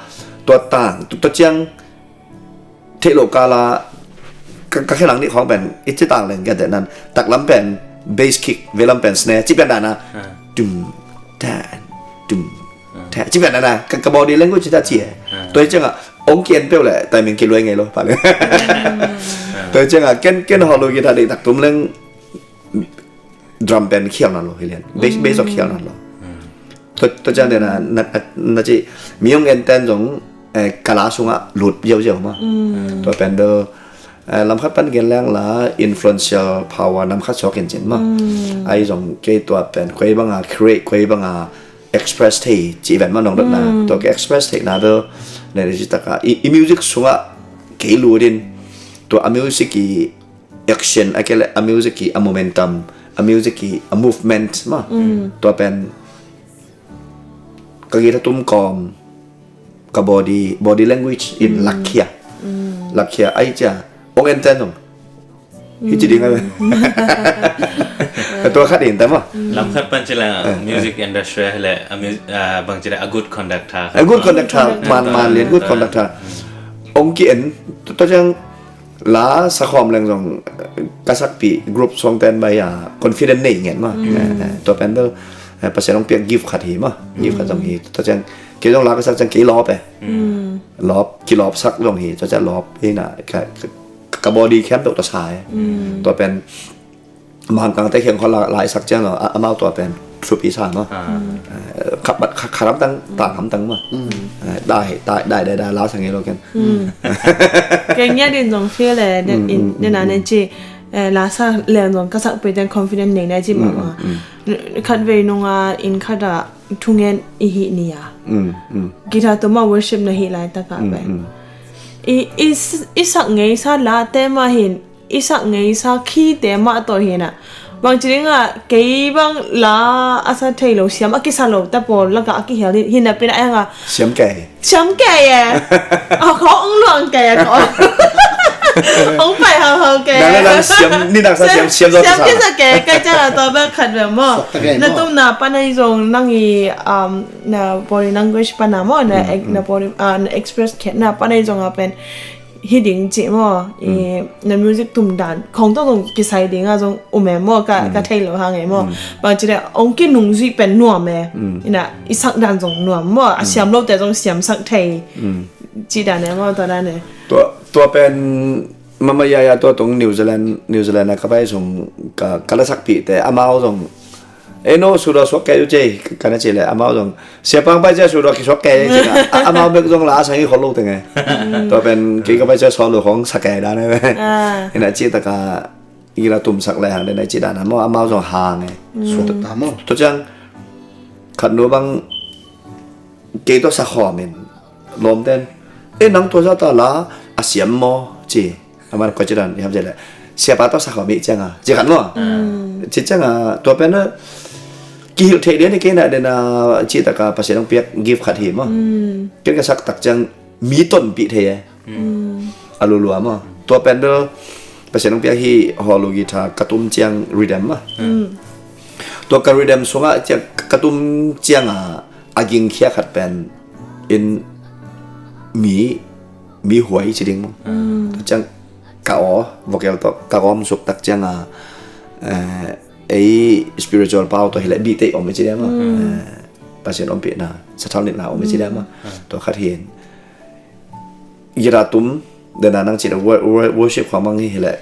tua tang tua ciang theih lo kala ka, ka khelang nih khawng pen i ci tang leng ke tena. Taklam pen bass kick, veilam pen snare, ci pen dana. Tum ta tum ta ci pen dana. Ka, ka body language ta ci e. Tua hi cianga ong ki en peuh le timing ki luai ngei lo pa le. Tua hi cianga ken, ken hollow guitar deih tak tum leng drum pen khial nan lo hi lian. Bass, bass zok khial nan lo. Tua, tua ciang dena na, na, na ci mi ong en ten zong ka la sungah lut ziauziau ma. Tua pen do lamkhat pan gen leng la influential power namkhat suak in cin ma. Ai zong kei tua pen koi banga create, koi banga express thei ci ven ma nong dotna. Tua ke express theihna do ne ci taka i, i music sungah kei lut in tua a music i action a ke le a music i a momentum, a music i a movement ma. Tua pen ka guitar tum kawm ka body, body language in lakkhia. Lakkhia ai cia ong en ten zong hi ci ding a ve. Tua khat in ta ma. Lamkhat pan ci la music industry le a mu- ah, bang ci la a good conductor. A good conductor man, man lian good conductor. Ong ki en tua ciang la sakhawm leng zong ka sakpih group song ten bai a confident nei ngen ma. Tua pen bel Pasian ong piak gift khat hi ma. Gift khat zong hi. Tua ciang kei zong la ka sak ciang kei lawp e. Lawp, kilawp sak zong hi. Tua ciang lawp hi na ka, ka, ka body khempeuh tua sa e. Tua pen Mangkangte kheng khaw la, la i sak ciang lo a, amau tua pen thupi sa ma. Kha, kha, kha ram tang, tang ham tang ma. Dai, dai, dai, dai, dai la sang i lo ken. Kei ngiat in zong feel e, nena nen ci la sa leng zong ka sak pe ten confident nei na ci ma ma. Khat vei nunga inn khat a thungen i hi ni a. Guitar tua ma worship na hi lai taka pen i, i, i sak ngei sa la te ma hin i sak ngei sa khi te mah tawh hi na. Bang ci ding a kei bang la a sa thei lo siam a kisa lo ta pawl laka a kihel hi na pina eng a. Siam kei. Siam kei e. A kho ong luang kei e kho. Ong pai hau hau kei. Nang nang siam ni nang sa siam siam lo siam kisa kei kei ca la tawh bel khat ve maw. Na tum na pa na i zong nang i na body language pa na maw na body na express khet na pa na i zong a pen hi ding ci maw. Na music tum dan khong tawh zong kisai ding a zong um e maw ka, ka thei lo hang e maw. Bang ci le ong ki nung zui pen nuam e. Ina i sak dan zong nuam maw a siam lo te zong siam sak thei. Ci dan e maw tua dan e. Tua, tua pen mama yaya tua tung New Zealand, New Zealand a ka pai sung ka, ka la sak pi te amau zong Ei no sudo suak kei uh cei kana ci le amau zong siapang pai cia sudo kisuak kei cei na amau bek zong la a sang i khol lo teng e. Tua pen kei ka pai cia suak lo khong sa kei dan e. Ina ci taka i la tum sak le hang den ai ci dan a maw amau zong hang e. Suak ta maw. Tua ciang khat nu bang kei tua sa khawm in lawmten ei nang tua zata la a siam maw ci. Aman koi ci dan i ham ci le siapa tawh sa khawm i cianga ci khat maw. Ci cianga tua pen a kihilh theih lian i kei na den a ci taka Pasian hong piak gift khat hi maw. Ken ka sak tak ciang mi tonpih thei e. A lulua maw tua pen bel Pasian hong piak hi. Hollow guitar ka tum ciang rhythm maw. Tua ka rhythm sungah ciang ka tum cianga a gingkhia khat pen in mi, mi huai ci ding maw. Tua ciang ka aw vocal tawh ka awm suk tak cianga ei spiritual pau tawh hileh bih teih om i ci ding maw. Pasian ompihna sathal nitna om i ci ding maw. Tua khat hi in guitar tum dena nang cina worship khuang mang hi hileh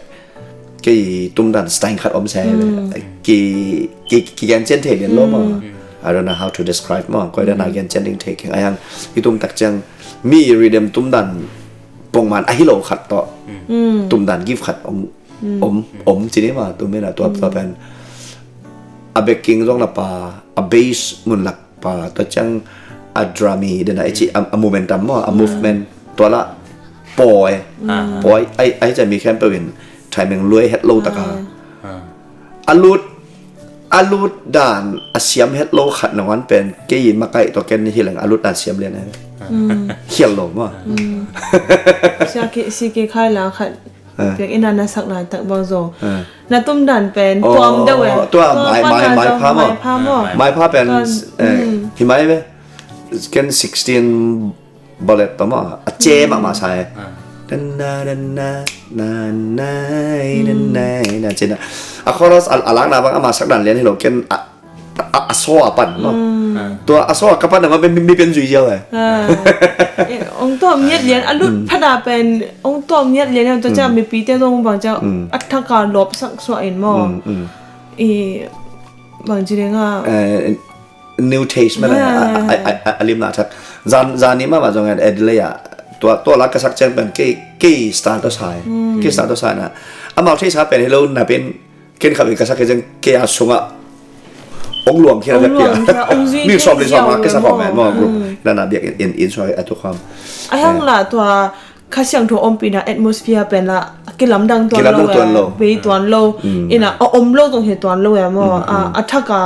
kei tum dan style khat om se ki, ki, ki gen cian thei lian lo maw. I don't know how to describe maw koi dena gen cian ding thei keng ayang i tum tak ciang mi rhythm tum dan pongman ahi lo khat tawh tum dan gift khat om, om, om cini maw tum ina tua, tua pen a backing zong na pa a bass mun lak pa tua ciang a drummy dena i ci a, a momentum maw a movement tua la pawi pawi ai, ai ciang mi khempeuh in timing luai het lo taka a lut, a lut dan a siam het lo khat nanguan pen kei makaih tua ken hi leng a lut dan siam lian ai khial lo maw. Sia ki, si ki khai la khat Ah. Piak ina na sak laitak bang zong. Ah. Na tum dan pen, oh, tuam deuh e. Tua, tua mai, mai, mai pha maw? Mai pha maw? Mai pha pen, tuan, eh, mm, hi mai ve. Ken sixteen bullet pa maw? A ce mahmah sa e. Ah. Dan na, dan na, na, na, dan na, na, ce na. A chorus, a, a lakna bang ama sak dan lian hi lo, ken a, a, a saw a pan maw? Mm. Ah. Tua a saw a ka pan a maw, mi, mi pen zui ziau e. Ah. Eh, ong tuam ngiat lian, a lut, mm, phat a pen, ong tuam ngiat lian, tua ciang, mm, mipite zong bang ciang, mm, a thak a lawp sak suah in maw? Mm, mm. I, bang ci ding a. Eh, New Testament, ah, a, a, a, a, a limna thak. Zan, zan ni mahmah zong en Adelaide ah. Tua, tua la ka sak ciang pen kei, kei style tawh sa e. Mm. Kei style tawh sa na. Amau theihsa pen hi lo na pen, ken khat in ka sak ciang kei a sungah ong luang khia, ong luang khia, ong zui mi sawm le sawm a kei sa khawm e maw, group. Mm. Na na biak in, in, in suak a tu khawm. A hang la tua Kha Siangtho ompihna atmosphere pen la kilamdang tuan lo e, kilamdang tuan lo. Bei tuan lo. Mm. Ina a om lo zong hi tuan lo e maw. Mm, mm. A, a thak a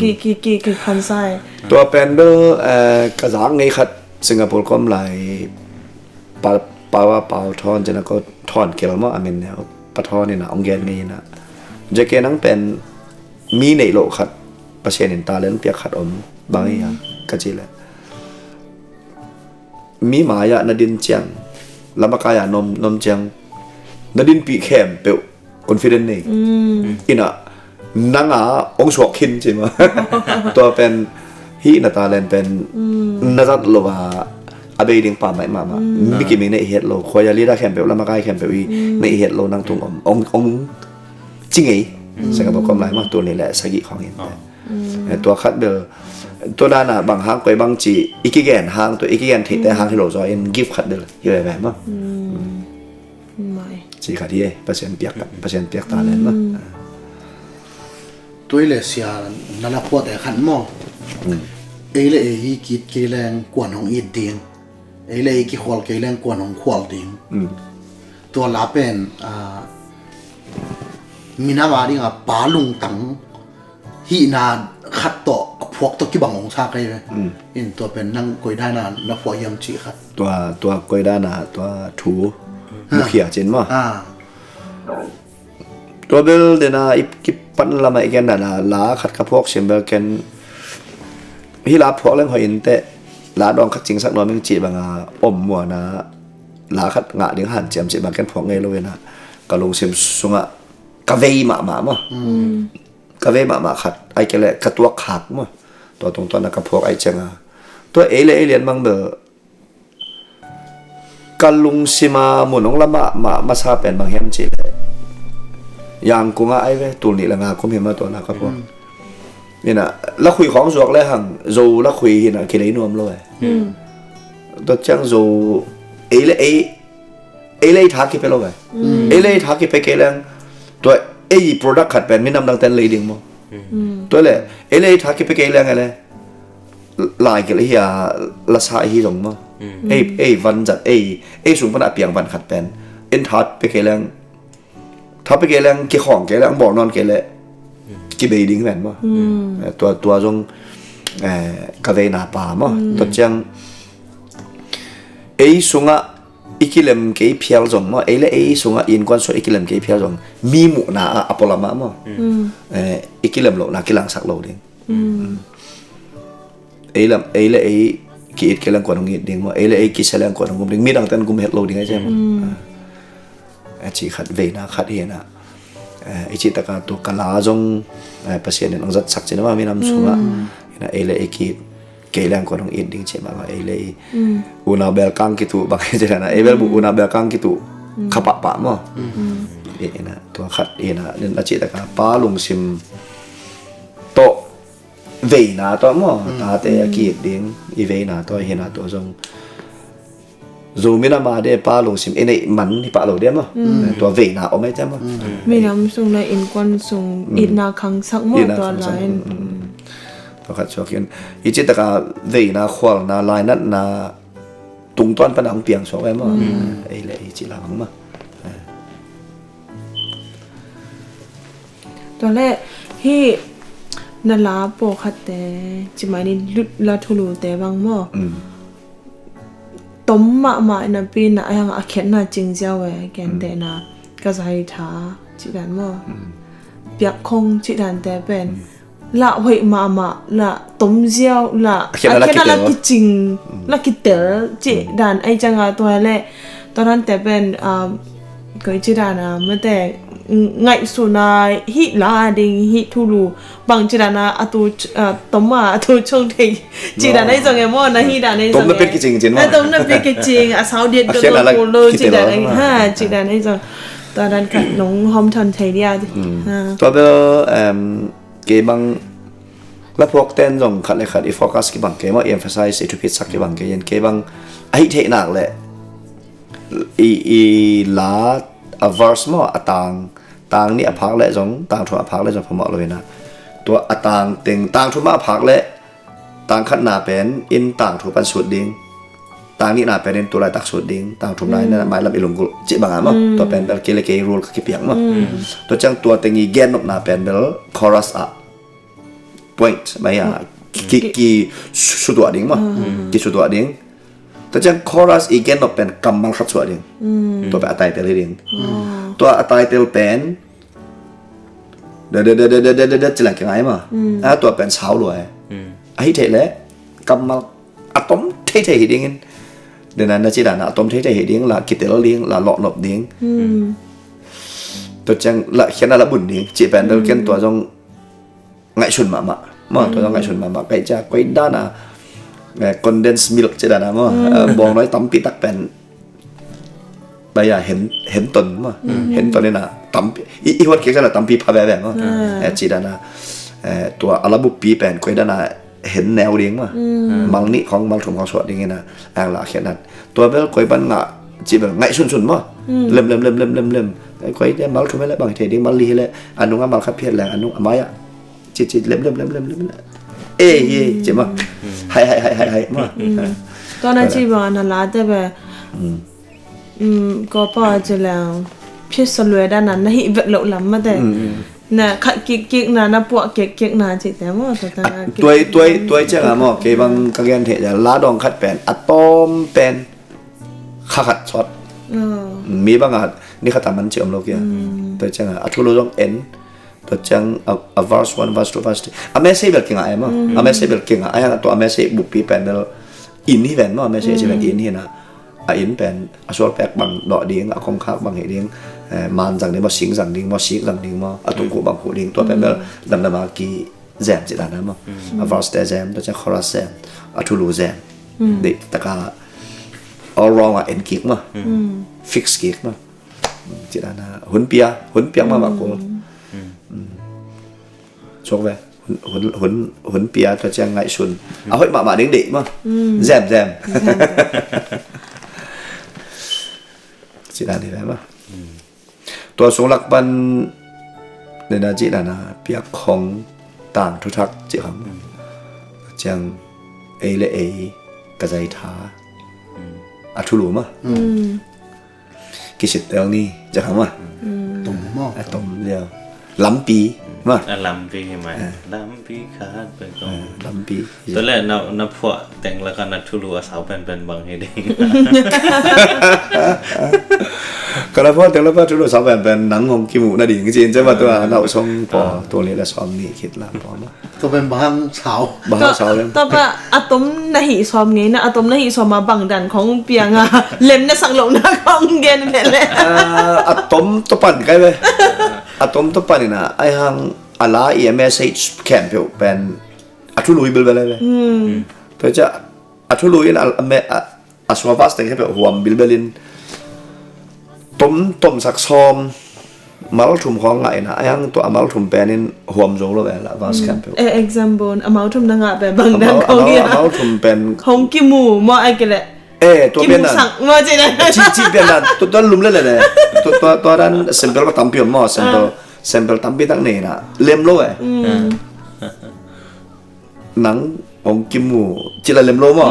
ki, ki, ki, ki khansa e. Tua pen bel, eh, ka zak ngei khat Singapore kom lai pa, pa, pa Pau Thawn, cina ko Thawn Kel maw, a min neu. Pa Thawn ina ong gen ngei ina. Zeke nang pen mi neih loh khat, Pasian in talent piak khat om bang hi a, ka ci le. Mi mai-ah na din ciang, lamakai-ah na om, na om ciang, na dinpih khempeuh confident nei. Mm. Ina, nang a ong suak khin ci maw. Tua pen, hih na talent pen, mm, na zat lo a, a bei ding pa mai mahmah. Mm. Mi kim i neih het lo, khua a leader khempeuh, lamakai khempeuh i, mm, neih het lo nang tung om. Ong, ong ci ngei. Mm. Singapore kom lai maw, tul nih le sagih khawng in. Oh. Mm. Eh, tua khat bel, tua dan a bang hang koi bang ci, i kigen hang, tua i kigen theihte hang hi lo zaw in gift khat bel hi veve maw. Mm. Mai. Ci khat hi e, Pasian piak, Pasian piak talent maw. Mm. Tua i le sia na na phuahte khat maw. Mm. Ei le ei i ki-it kei leng kuan hong it ding. Ei le ei kikhual kei leng kuan hong khual ding. Mm. Tua la pen, ah, minam a ding a pa lungtang hihna khat tawh a phuak tawh kibang hong sa kei ve. Mm. In tua pen nang koi dan a na phuak hiam cih khat. Tua, tua koi dan a tua thu, ha, mukhia cin maw. Ah. Tua bel dena i kipan lamah i ken dana la khat ka phuak sim bel ken hih la phuak leng hoih in teh la dawng khat cingsak nuam ing cih banga om muana la khat ngah ding hanciam cih bang ken phuak ngei lo ina ka lungsim sungah ka vei mahmah maw. Mm. Ka vei mahmah khat ai kei leh ka tuak khak maw. Tua tungtawn a ka phuak ai cianga tua ei le ei lian mang bel ka lungsima mun hong la mahmah masa pen bang hiam cih leh Yangkung ah ai ve, tul nih le nga kum hi mah tua na ka phuak. Mm. Ina lakhui khawng zuak le hang Zo lakhui hina kilei nuam lo e. Mm. Tua ciang Zo ei le ei, ei le ei tha kipia lo e. Mm. Ei le ei tha kipia kei leng tua ei product khat pen minam dangten lei ding maw. Mm. Tua le ei le ei tha kipia kei leng e le lai kil hi a lasa hi zong maw. Mm. Ei, ei van zat ei, ei sung pan a piang van khat pen in tha pia kei leng, tha pia kei leng kikhawng kei leng bawl nawn kei leh kibei ding ven maw. Mm. Eh, tua, tua zong, eh, ka veina pa maw. Mm. Tua ciang ei sungah i kilem kei phial zong maw, ei le ei sungah innkuan sungah i kilem kei phial zong mi muhna ah a pualam ah maw. Mm. Eh, i kilem lohna kilangsak lo ding. Mm. Ei lam, ei le ei ki-it kei leng kuan hong it ding maw, ei le ei kisia leng kuan hong gum ding, midang ten gum het lo ding ai ciam. Mm. A ci khat veina khat hi na. Eh, i ci taka tu ka la zong, eh, Pasian in hong zatsak ci na maw minam sungah. Mm. Ina ei le ei ki-it kei leng kuan hong it ding ci mah maw ei le ei. Mm. Unau belkang kitu bang hi ci na ei bel bu unau belkang kitu. Mm. Kha pahpah maw. Mm. Ina tua khat ina nin a ci taka pa lungsim tawh veina tawh maw. Mm. Tate a ki-it ding i veina tawh hina tua zong Zo minam a de pa lungsim i neih man hi pah lo de maw. Mm. Tua veina om ei te maw. Mm. Minam sung le innkuan sung itna khangsak maw. Itna tua khangsak. Lai in. Mm, mm, mm. Tua khat suak in i ci taka veina khualna lainatna tungtawn pan a hong piang suak ve maw. Mm. Ei le ei ci la bang maw. Tua le hih na la pawlkhatte ci mai ni, la thulute bang maw. Mm. tom mahmah napi na a hang a khiatna cing ziau e, kentehna ka zaitha cih dan maw, piakkhong cih dante pen lah hoih mahmah, lah tom ziau, lah a khiatna lah kicing, lah kitel cih dan ahi cianga tua le tua dante pen koi ci dan a mate ngaihsutna hih la ding hih thulu bang ci dan a a tu tom a a tu chong thei ci dan ahi zong e maw, na hih dan ahi zong e. Tom na pen kicing cin maw. Tom na pen kicing a sau diet dolo ci dan ahi ha, ci dan ahi zong. Tua dan khat nong hom thon thei dia. Tua bel kei bang la phuak ten zong khat le khat i focus kibang kei maw, i emphasize, i thupitsak kibang kei in, kei bang a hih theih nak le i, i la a verse maw, a tang, tang nih a phak le zong, tang thum a phak le zong phamawh lo ina. Tua a tang teng, tang thum a phak le tang khatna pen in tang thum pan sut ding, tang nihna pen in tulaitak sut ding, tang thumna in mailam i lunggulh cih banga maw. Tua pen bel kei le kei rule ka kipiak maw. Tua ciang tua teng i gennopna pen bel chorus ah point mai a ki, ki sutuah ding maw. Ki sutuah ding. Tua ciang chorus i gennop pen kammal khat suah ding. Tua pen a title hi ding. Tua a title pen da da da da da da da da cila kingai maw. A tua pen sau lua e. A hih theih le kammal a tom theithei hi dingin dena na ci dana a tom theithei hi ding, la kitel ding, la lohnop ding. Tua ciang la khiatna la bun ding cih pen bel ken tua zong ngaihsun mahmah maw, tua zong ngaihsun mahmah. Kai cia koi dana condense milk ci dana maw, bawngnawi tampi tak pen baya hen, hen ton maw, hen ton ina tampi i, i huat kek cia la tampi pha veve maw. Ci dana tua a la buppi pen koi dana hen neu ding maw. Mal nih khong mal thum khong suah ding ina ang la khiatna. Tua bel koi ban ngah cih bel ngaihsunsun maw. Lem lem lem lem lem lem. Koi te mal thum hele bang hi thei ding, mal li hele a nunga mal khat phiat leng a nung a mai ah ci ci lem lem lem lem lem. E hi ci maw. Hai hai hai hai hai maw. Tua na ci bang na la te be. Ko pa ci leng phiat sa lue dana na hih vek loh lam mate. Na khat kikkik na, na puah kikkik na cihte maw, tua tana tuai, tuai, tuai cianga maw, kei bang ka gen theih le la dawng khat pen a tawm pen kha khat sawt. Mi banga ni khat a man ci om lo kia. Tuai cianga a thulu zong en. Tua ciang a, a verse one, verse two, verse three a message bel kinga em maw. A message bel kinga a yang tua a message buppi pen bel in hi ven maw, a message pen in hi na. A in pen a sual pek bang dawh ding, a kongkhak bang hi ding, eh, man zang ding maw, sing zang ding maw, sik zang ding maw, a tungkuh bang kuh ding, tua pen bel damdam a ki zem cih dan a maw. A verse te zem, tua ciang chorus zem, a thulu zem. Deih taka all wrong a en kik maw. Fix kik maw. Cih dan a hun pia, hun piak mahmah kul. Suak ve. Hun, hun, hun, hun pia tua ciang ngaihsun. A hoih mahmah ding deih maw. Zem, zem. Cih dan hi ve maw. Tua sung lak pan nena cih dan a piak khong tang thuthak cih khong. Tua ciang ei le ei ka zai tha. A thulu maw. Kisittel ni, ciang khang maw. Tom maw. A tom liau. Lampi maw. A lampi hi mai. Lampi khat pen kong. Lampi. Tua le na, na phuah teng laka na thulu a sau penpen bang hi ding. Ka na phuah teng laka thulu a sau penpen nang hong kimuh nading ci in ciang maw, tua na uh song paw tua le la sawm ni khit la paw maw. Tua pen bang hang sau. Bang hang sau lem. Tua pa a tom na hih sawm ngei na, a tom na hih sawm a bang dan khong piang a lem na sak lohna khong gen ve le. A tom tua pan kai ve. A tom tua pan ina ai hang a la i a message khempeuh pen a thulu i bilbel ai ve. Tua ciang a thulu in a, a, a sua verse teng khempeuh huam bilbel in tom, tom sak sawm mal thum khong ngah ina ai hang tua a mal thum pen in huam zo lo ve la verse khempeuh. Eh, example a mal thum na ngah pen bang dan khong hi a. A mal thum pen hong kimu maw ai kei le. Eh, tua pen dan. Kimusak maw ci dan. Ci, ci pen dan. Tua, tua lum le le le. Tua, tua, tua dan sample ka tampi om maw, sample, sample tampi tak nei na lem lo eh. Nang hong kimu cila lem lo maw.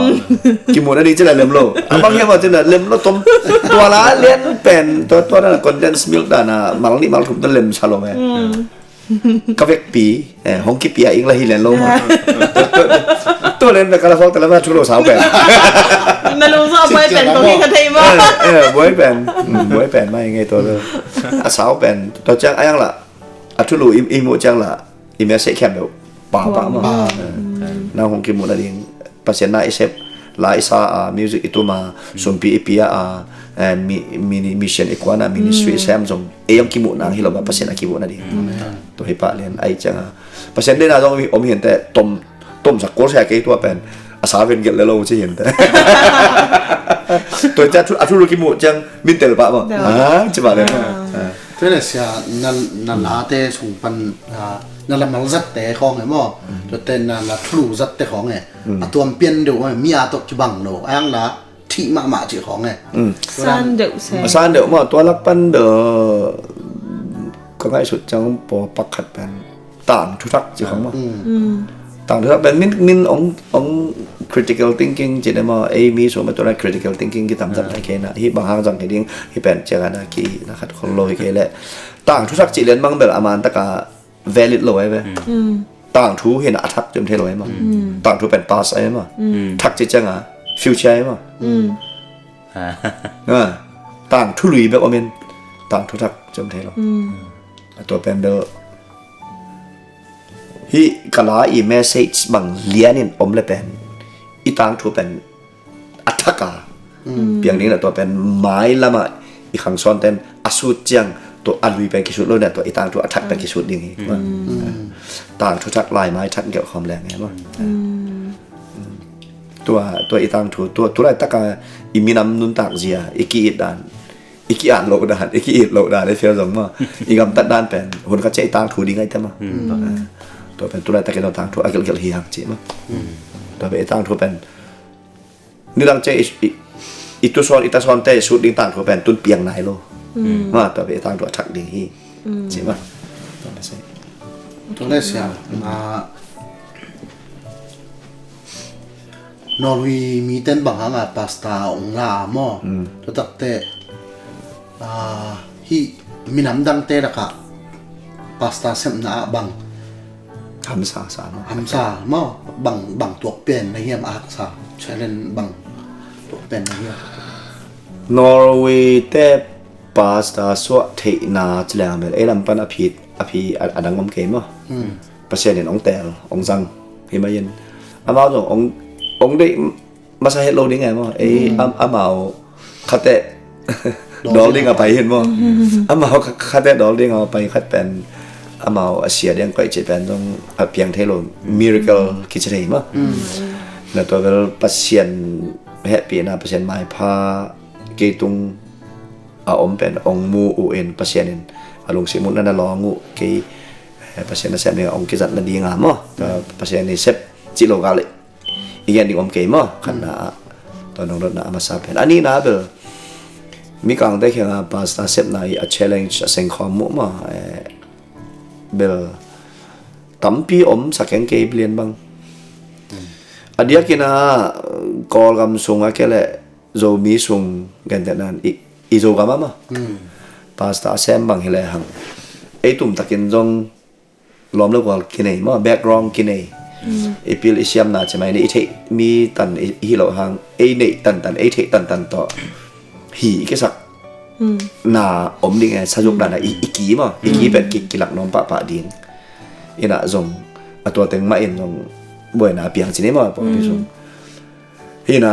Kimu na ding cila lem lo. A bang hiam a cila lem lo tom. Tua la lian pen tua, tua na condensed milk dan a mal nih mal thum tua lem sa lo eh. Ka vekpi, eh, hong kipia ing la hi lian lo maw. Tua, tua, tua lian pen ka la fok ta la ma thu lo sau pen. Na lungzawh a buai pen kong hi kha thei maw? Eh, eh, buai pen. Mm, buai pen mah i ngei tua lo. A sau pen tua ciang a yang lah, a thulu i, i muh ciang lah, i message khempeuh pau pah maw? Pau. Eh, nang hong kimuh nading Pasian na i sep, la i sa a, music i tum a, sumpi i pia a, eh, mi, mi, mission i kuan a, ministry i sem zong ei hong kimuh nang hi lo mah, Pasian a kimuh nading. Tua hi pah lian, ahih ciang a Pasian deihna zong om hi, om hi inteh, tom, tom sak kul sia kei tua pen a sa ven gelh le lo ci hi inteh. Tua ciang a thu, a thulu kimuh ciang min tel pah maw? Tel. Ah, ci pah lian. Ah. Tua le sia, na, na late sung pan, ah, na la malzatte khawng e maw? Tuate na la thulu zatte khawng e. A tuam pian deuh e, mi a tawh kibang lo. A yang la thih mahmah cih khawng e. San deuh se. A san deuh maw, tua lak pan deuh ka ngaihsut ciang pawl pakhat pen tangthu thak cih khawng maw? Tangthu thak pen min, min ong, ong critical thinking cih ne maw, ei mi sung mah tua na critical thinking kitamzat na kei na, hih bang hang zang kei ding, hih pen ciang a na ki na khat khol lo hi kei leh. Tangthu thak cih lian bang bel a man taka valid lo ai ve. Tangthu hi na a thak ciam thei lo ai maw? Tangthu pen past ai maw? Thak cih ciang a future ai maw? Ah, tangthu lui bek om in tangthu thak ciam thei lo. A tua pen bel hih ka la i message bang lian in om le pen i tangthu pen a thak a piang ding na, tua pen mai lamah i khang sawnten a sut ciang tua a lui pen kisut lo na, tua i tangthu a thak pen kisut ding hi. Tangthu thak lai mai thak gelh khawm leng e maw? Tua, tua i tangthu, tua, tu laitaka i minam nuntak zia, i ki-it dan, i ki-at loh dan, i ki-it loh dan, i fial zong maw, i gamtat dan pen hun khat ciang i tangthu ding ai te maw? Tua pen tu laitakin tua tangthu a gelhgelh hi hang ci maw? Tua pen i tangthu pen nidang ciang i, i, i tusawn, i tasawnte i sut ding tangthu pen tun piang nai lo. Maw, tua pen i tangthu a thak ding hi ci maw? Tua pen sei. Tua le sia, ah, Norway miten bang hanga pastor ong la maw? Tua takte, ah, hih minam dangte lakah pastor sepna ah bang hamsa sa maw? Hamsa maw? Bang, bang tuak pen na hiam, a haksa challenge bang tuak pen na hiam? Norway te pastor suah theihna ci leng bel ei lam pan a phi, a phi a, a dang om kei maw? Pasian in ong tel, ong zang hi mai in. Amau zong ong, ong deih masa het lo ding e maw? Ei, am, amau khateh dawl ding a pai hin maw? Amau kha-, khateh dawl ding a pai khat pen amau a sia ding koih cih pen zong a piang thei lo, miracle kici thei maw? Na tua bel Pasian hehpihna, Pasian maipha kei tung a om pen ong mu uh in, Pasian in a lungsim uh na na lawng uh kei, eh, Pasian nasem ding a ong kizat nading a maw? Tua Pasian i sep cih lo gal i gen ding om kei maw? Khatna ah tua nong dotna a masa pen. A nihna bel Mikangte kiangah pastor sepna i a challenge a sengkhawm uh maw? Eh, bel tampi om sa keng kei, bilian bang. A diakin a Kawlgam sung a kei leh Zomi sung gentehna in i, i Zogam a maw? Pastor a sem bang hi lehang ei tumtakin zong lawm le gual kinei maw, background kinei. I pil i siamna ci mai ni, i theih mi tan i, i hi lo hang, ei neih tantan, ei theih tantan tawh hi i kisak na om ding e, sazuk dana i, i ki maw, i ki pen ki, kilak nuam pahpah ding. Ina zong a tua teng mah in zong buaina piang ci ni maw, pawlpi sung. Hina,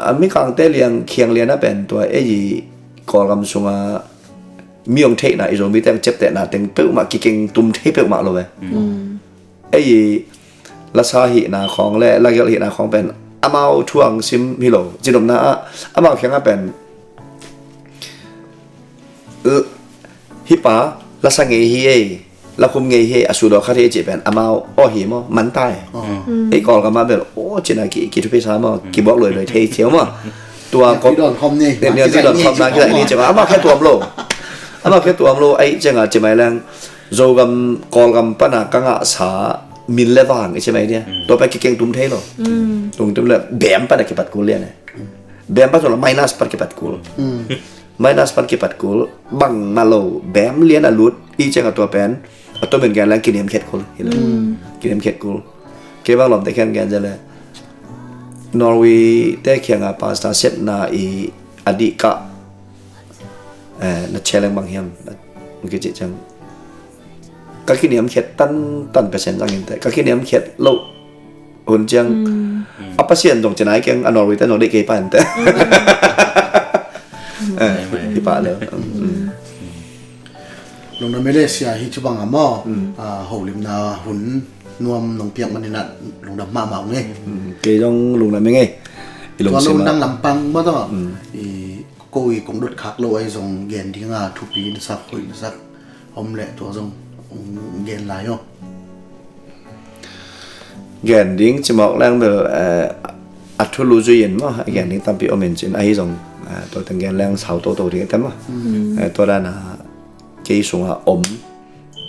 a Mikangte liang khiang liana pen tua ei i Kawlgam sunga mi ong theihna, i Zomite ong ciaptehna teng peuhmah kikeng tum thei peuhmah lo e. Ei i lasa hihna khawng le lagelh hihna khawng pen amau thuang sim hi lo. Cinopna ah amau khiangah pen, l-, hih pa lasa ngei hi ei, lakhum ngei hi ei, a sudaw khat hi ei cih pen amau aw hi maw, man ta e. Ei Kawlgam ah bel aw cina ki, kithupi sa maw, kibuak luailuai thei ciau maw. Tua kop, nial ti dawn khawm na kizai ni ciang amau khe tuam lo. Amau khe tuam lo, ei cianga ci mai leng Zogam, Kawlgam pana ka ngahsa min le vang i ci mai dia. Tua pen kikeng tum thei lo. Tung tum le bem pana kipat kul lian e. Bem pan sung la minus pan kipat kul. Minus pan kipat kul. Bangmah lo, bem lian a lut i cianga tua pen a tomin gen leng kiniam khet kul. Kiniam khet kul. Kei bang lawmte khian gen zia le Norway te kiangah pastor sepna i a dih kah, eh, na challenge bang hiam? Na, na kici ciang ka kiniamkhiat tantan Pasian zangin te, ka kiniamkhiat loh hun ciang, a Pasian zong ci nai keng, a Norway te zong deih kei pa in te. Eh, hi pah le. Lungdam ei le sia, hi cu bang a maw. Ah, holimna hun nuam nong piak manin ah lungdam mahmah ung ei. Kei zong lungdam ei ngei. I lungsim ah lungdam lampang maw tawh. I ko i kong dot khak lo ai zong gen ding a thupi na sak, hoih na sak om leh tua zong gen lai aw. Gen ding ci mawk leng bel, eh, a thulu zui in maw, a gen ding tampi om in cin ahi zong, eh, tua teng gen leng sau toto ding a tem maw. Eh, tua dan a kei sungah om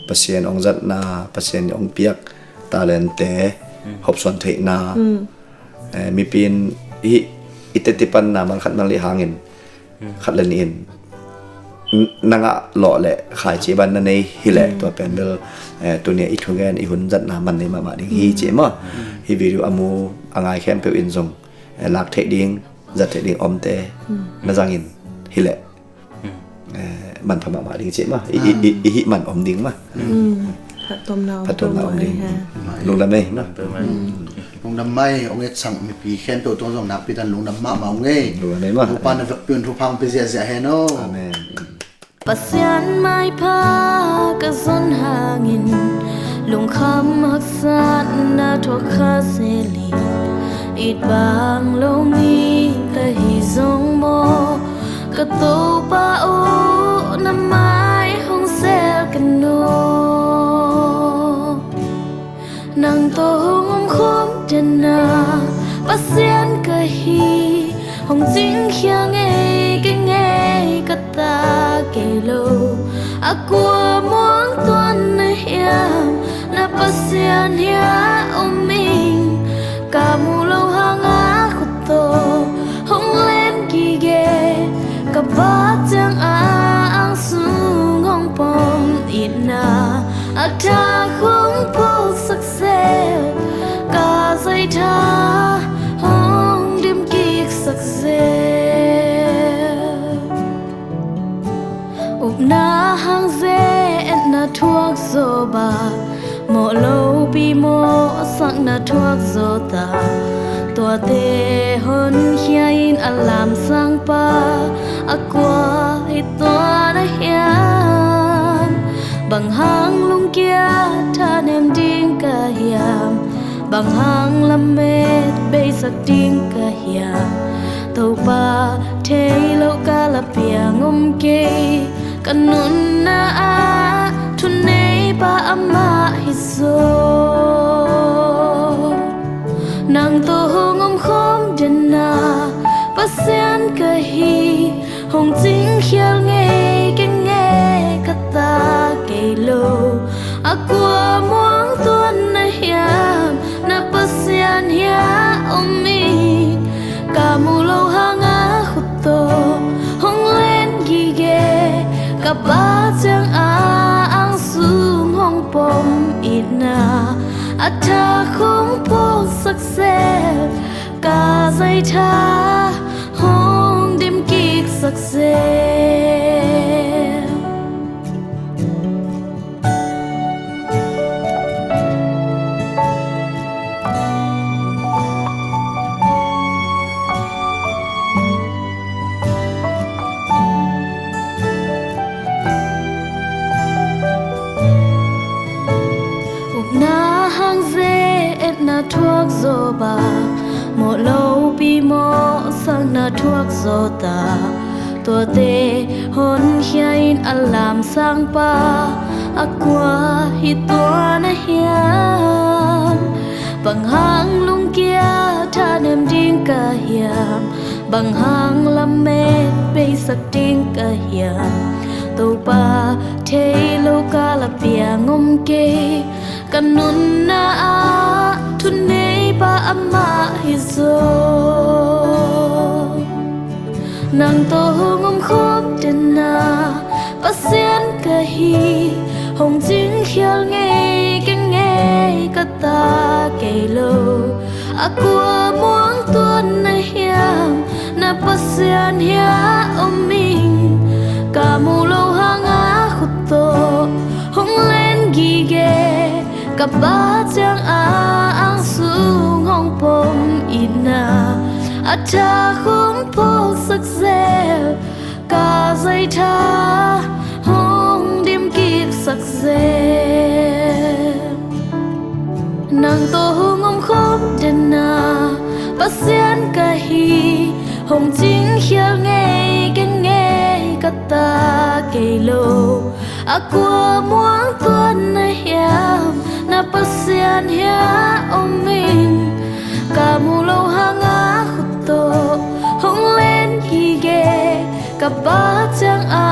Pasian hong zatna, Pasian hong piak talente, hopsuan theihna, eh, mipi in hih i teti panna mal khat mal nih hangin khat le nih in na ngah lawh leh khaici ban na nei hileh tua pen bel, eh, tuni a i thugen i hun zatna man nei mahmah ding hi ci maw. Hih video a mu a ngai khempeuh in zong, eh, lak theih ding, zat theih ding omte na zangin hileh, eh, manpha mahmah ding ci maw. I, i, i, i hih man om ding maw. Phattuamna om, phattuamna om ding. Lungdam ei maw. Lungdam mai, hong etsang mipi khempeuh tungah zong nakpi tan lungdam mahmah ung ei. Lungdam ei maw. Topa na vekpi un thupha hong pia ziahziah hen aw. Amen. Pasian maipha ka zon hangin lungkham haksatna thuak kha zel in, it bang lo mi ka hi zong maw, ka Topa aw, na mai hong zel ka naw. Nang tawh hong om khawm den a Pasian ka hi, hong cingkhial ngei ka ngei ka ta kei lo. A kua muang tuan na hiam, na Pasian hiah om ing. Ka mu lo hang a khut tawh hong len gige, ka Pa ciang a ang sung hong pom itna a thak hong phawksak zel, ka zaitha hong dim kiksak zel. Upna hang ze-etna thuak zawh bak, mawh lopi mawhsakna thuak zawh ta, tuate honkhia in a lamsang pa a kua hi tua na hiam? Bang hang lungkia thanem ding ka hiam? Bang hang lamet beisak ding ka hiam? Topa thei lo ka la piang om kei, ka nunna ah thuneipa amah hi zaw. Nang tawh hong om khawm den a Pasian ka hi, hong cingkhial ngei ka ngei ka ta kei lo. A kua muang tuan na hiam, na Pasian hiah om ing. Ka mu lo hang a khut tawh hong len gige, ka Pa ciang a ang sung hong pom itna a thak hong phawksak zel, ka zaitha hong dim kiksak zel. Upna hang ze-etna thuak zawh bak, mawh lopi mawhsakna thuak zawh ta, tuate honkhia in a lamsang pa a kua hi tua na hiam? Bang hang lungkia thanem ding ka hiam? Bang hang lamet beisak ding ka hiam? Topa thei lo ka la piang om kei, ka nunna ah thuneipa amah hi zaw. Nang tawh hong om khawm den a Pasian ka hi, hong cingkhial ngei ka ngei ka ta kei lo. A kua muang tua Pasian hiah om ing, ka muh loh hangah khut tawh hong len gige. Ka Pa ciang a angsung hong pom itna a thak hong phawksak zel. Ka zaitha hong dimkiksak zel. Nang tawh hong omkhop denna Pasian ka hi. Hong cingkhial ngei ken ngei ka ta kei lo. A kua muang tuan na hiam, na Pasian hiah om ing. Ka muh loh hangah khut tawh hong len gige. Ka Pa ciang a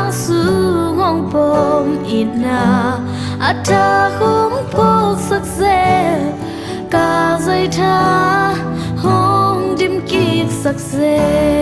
angsung hong pom itna a thak hong phawksak zel. Ka zaitha hong dimkiksak zel.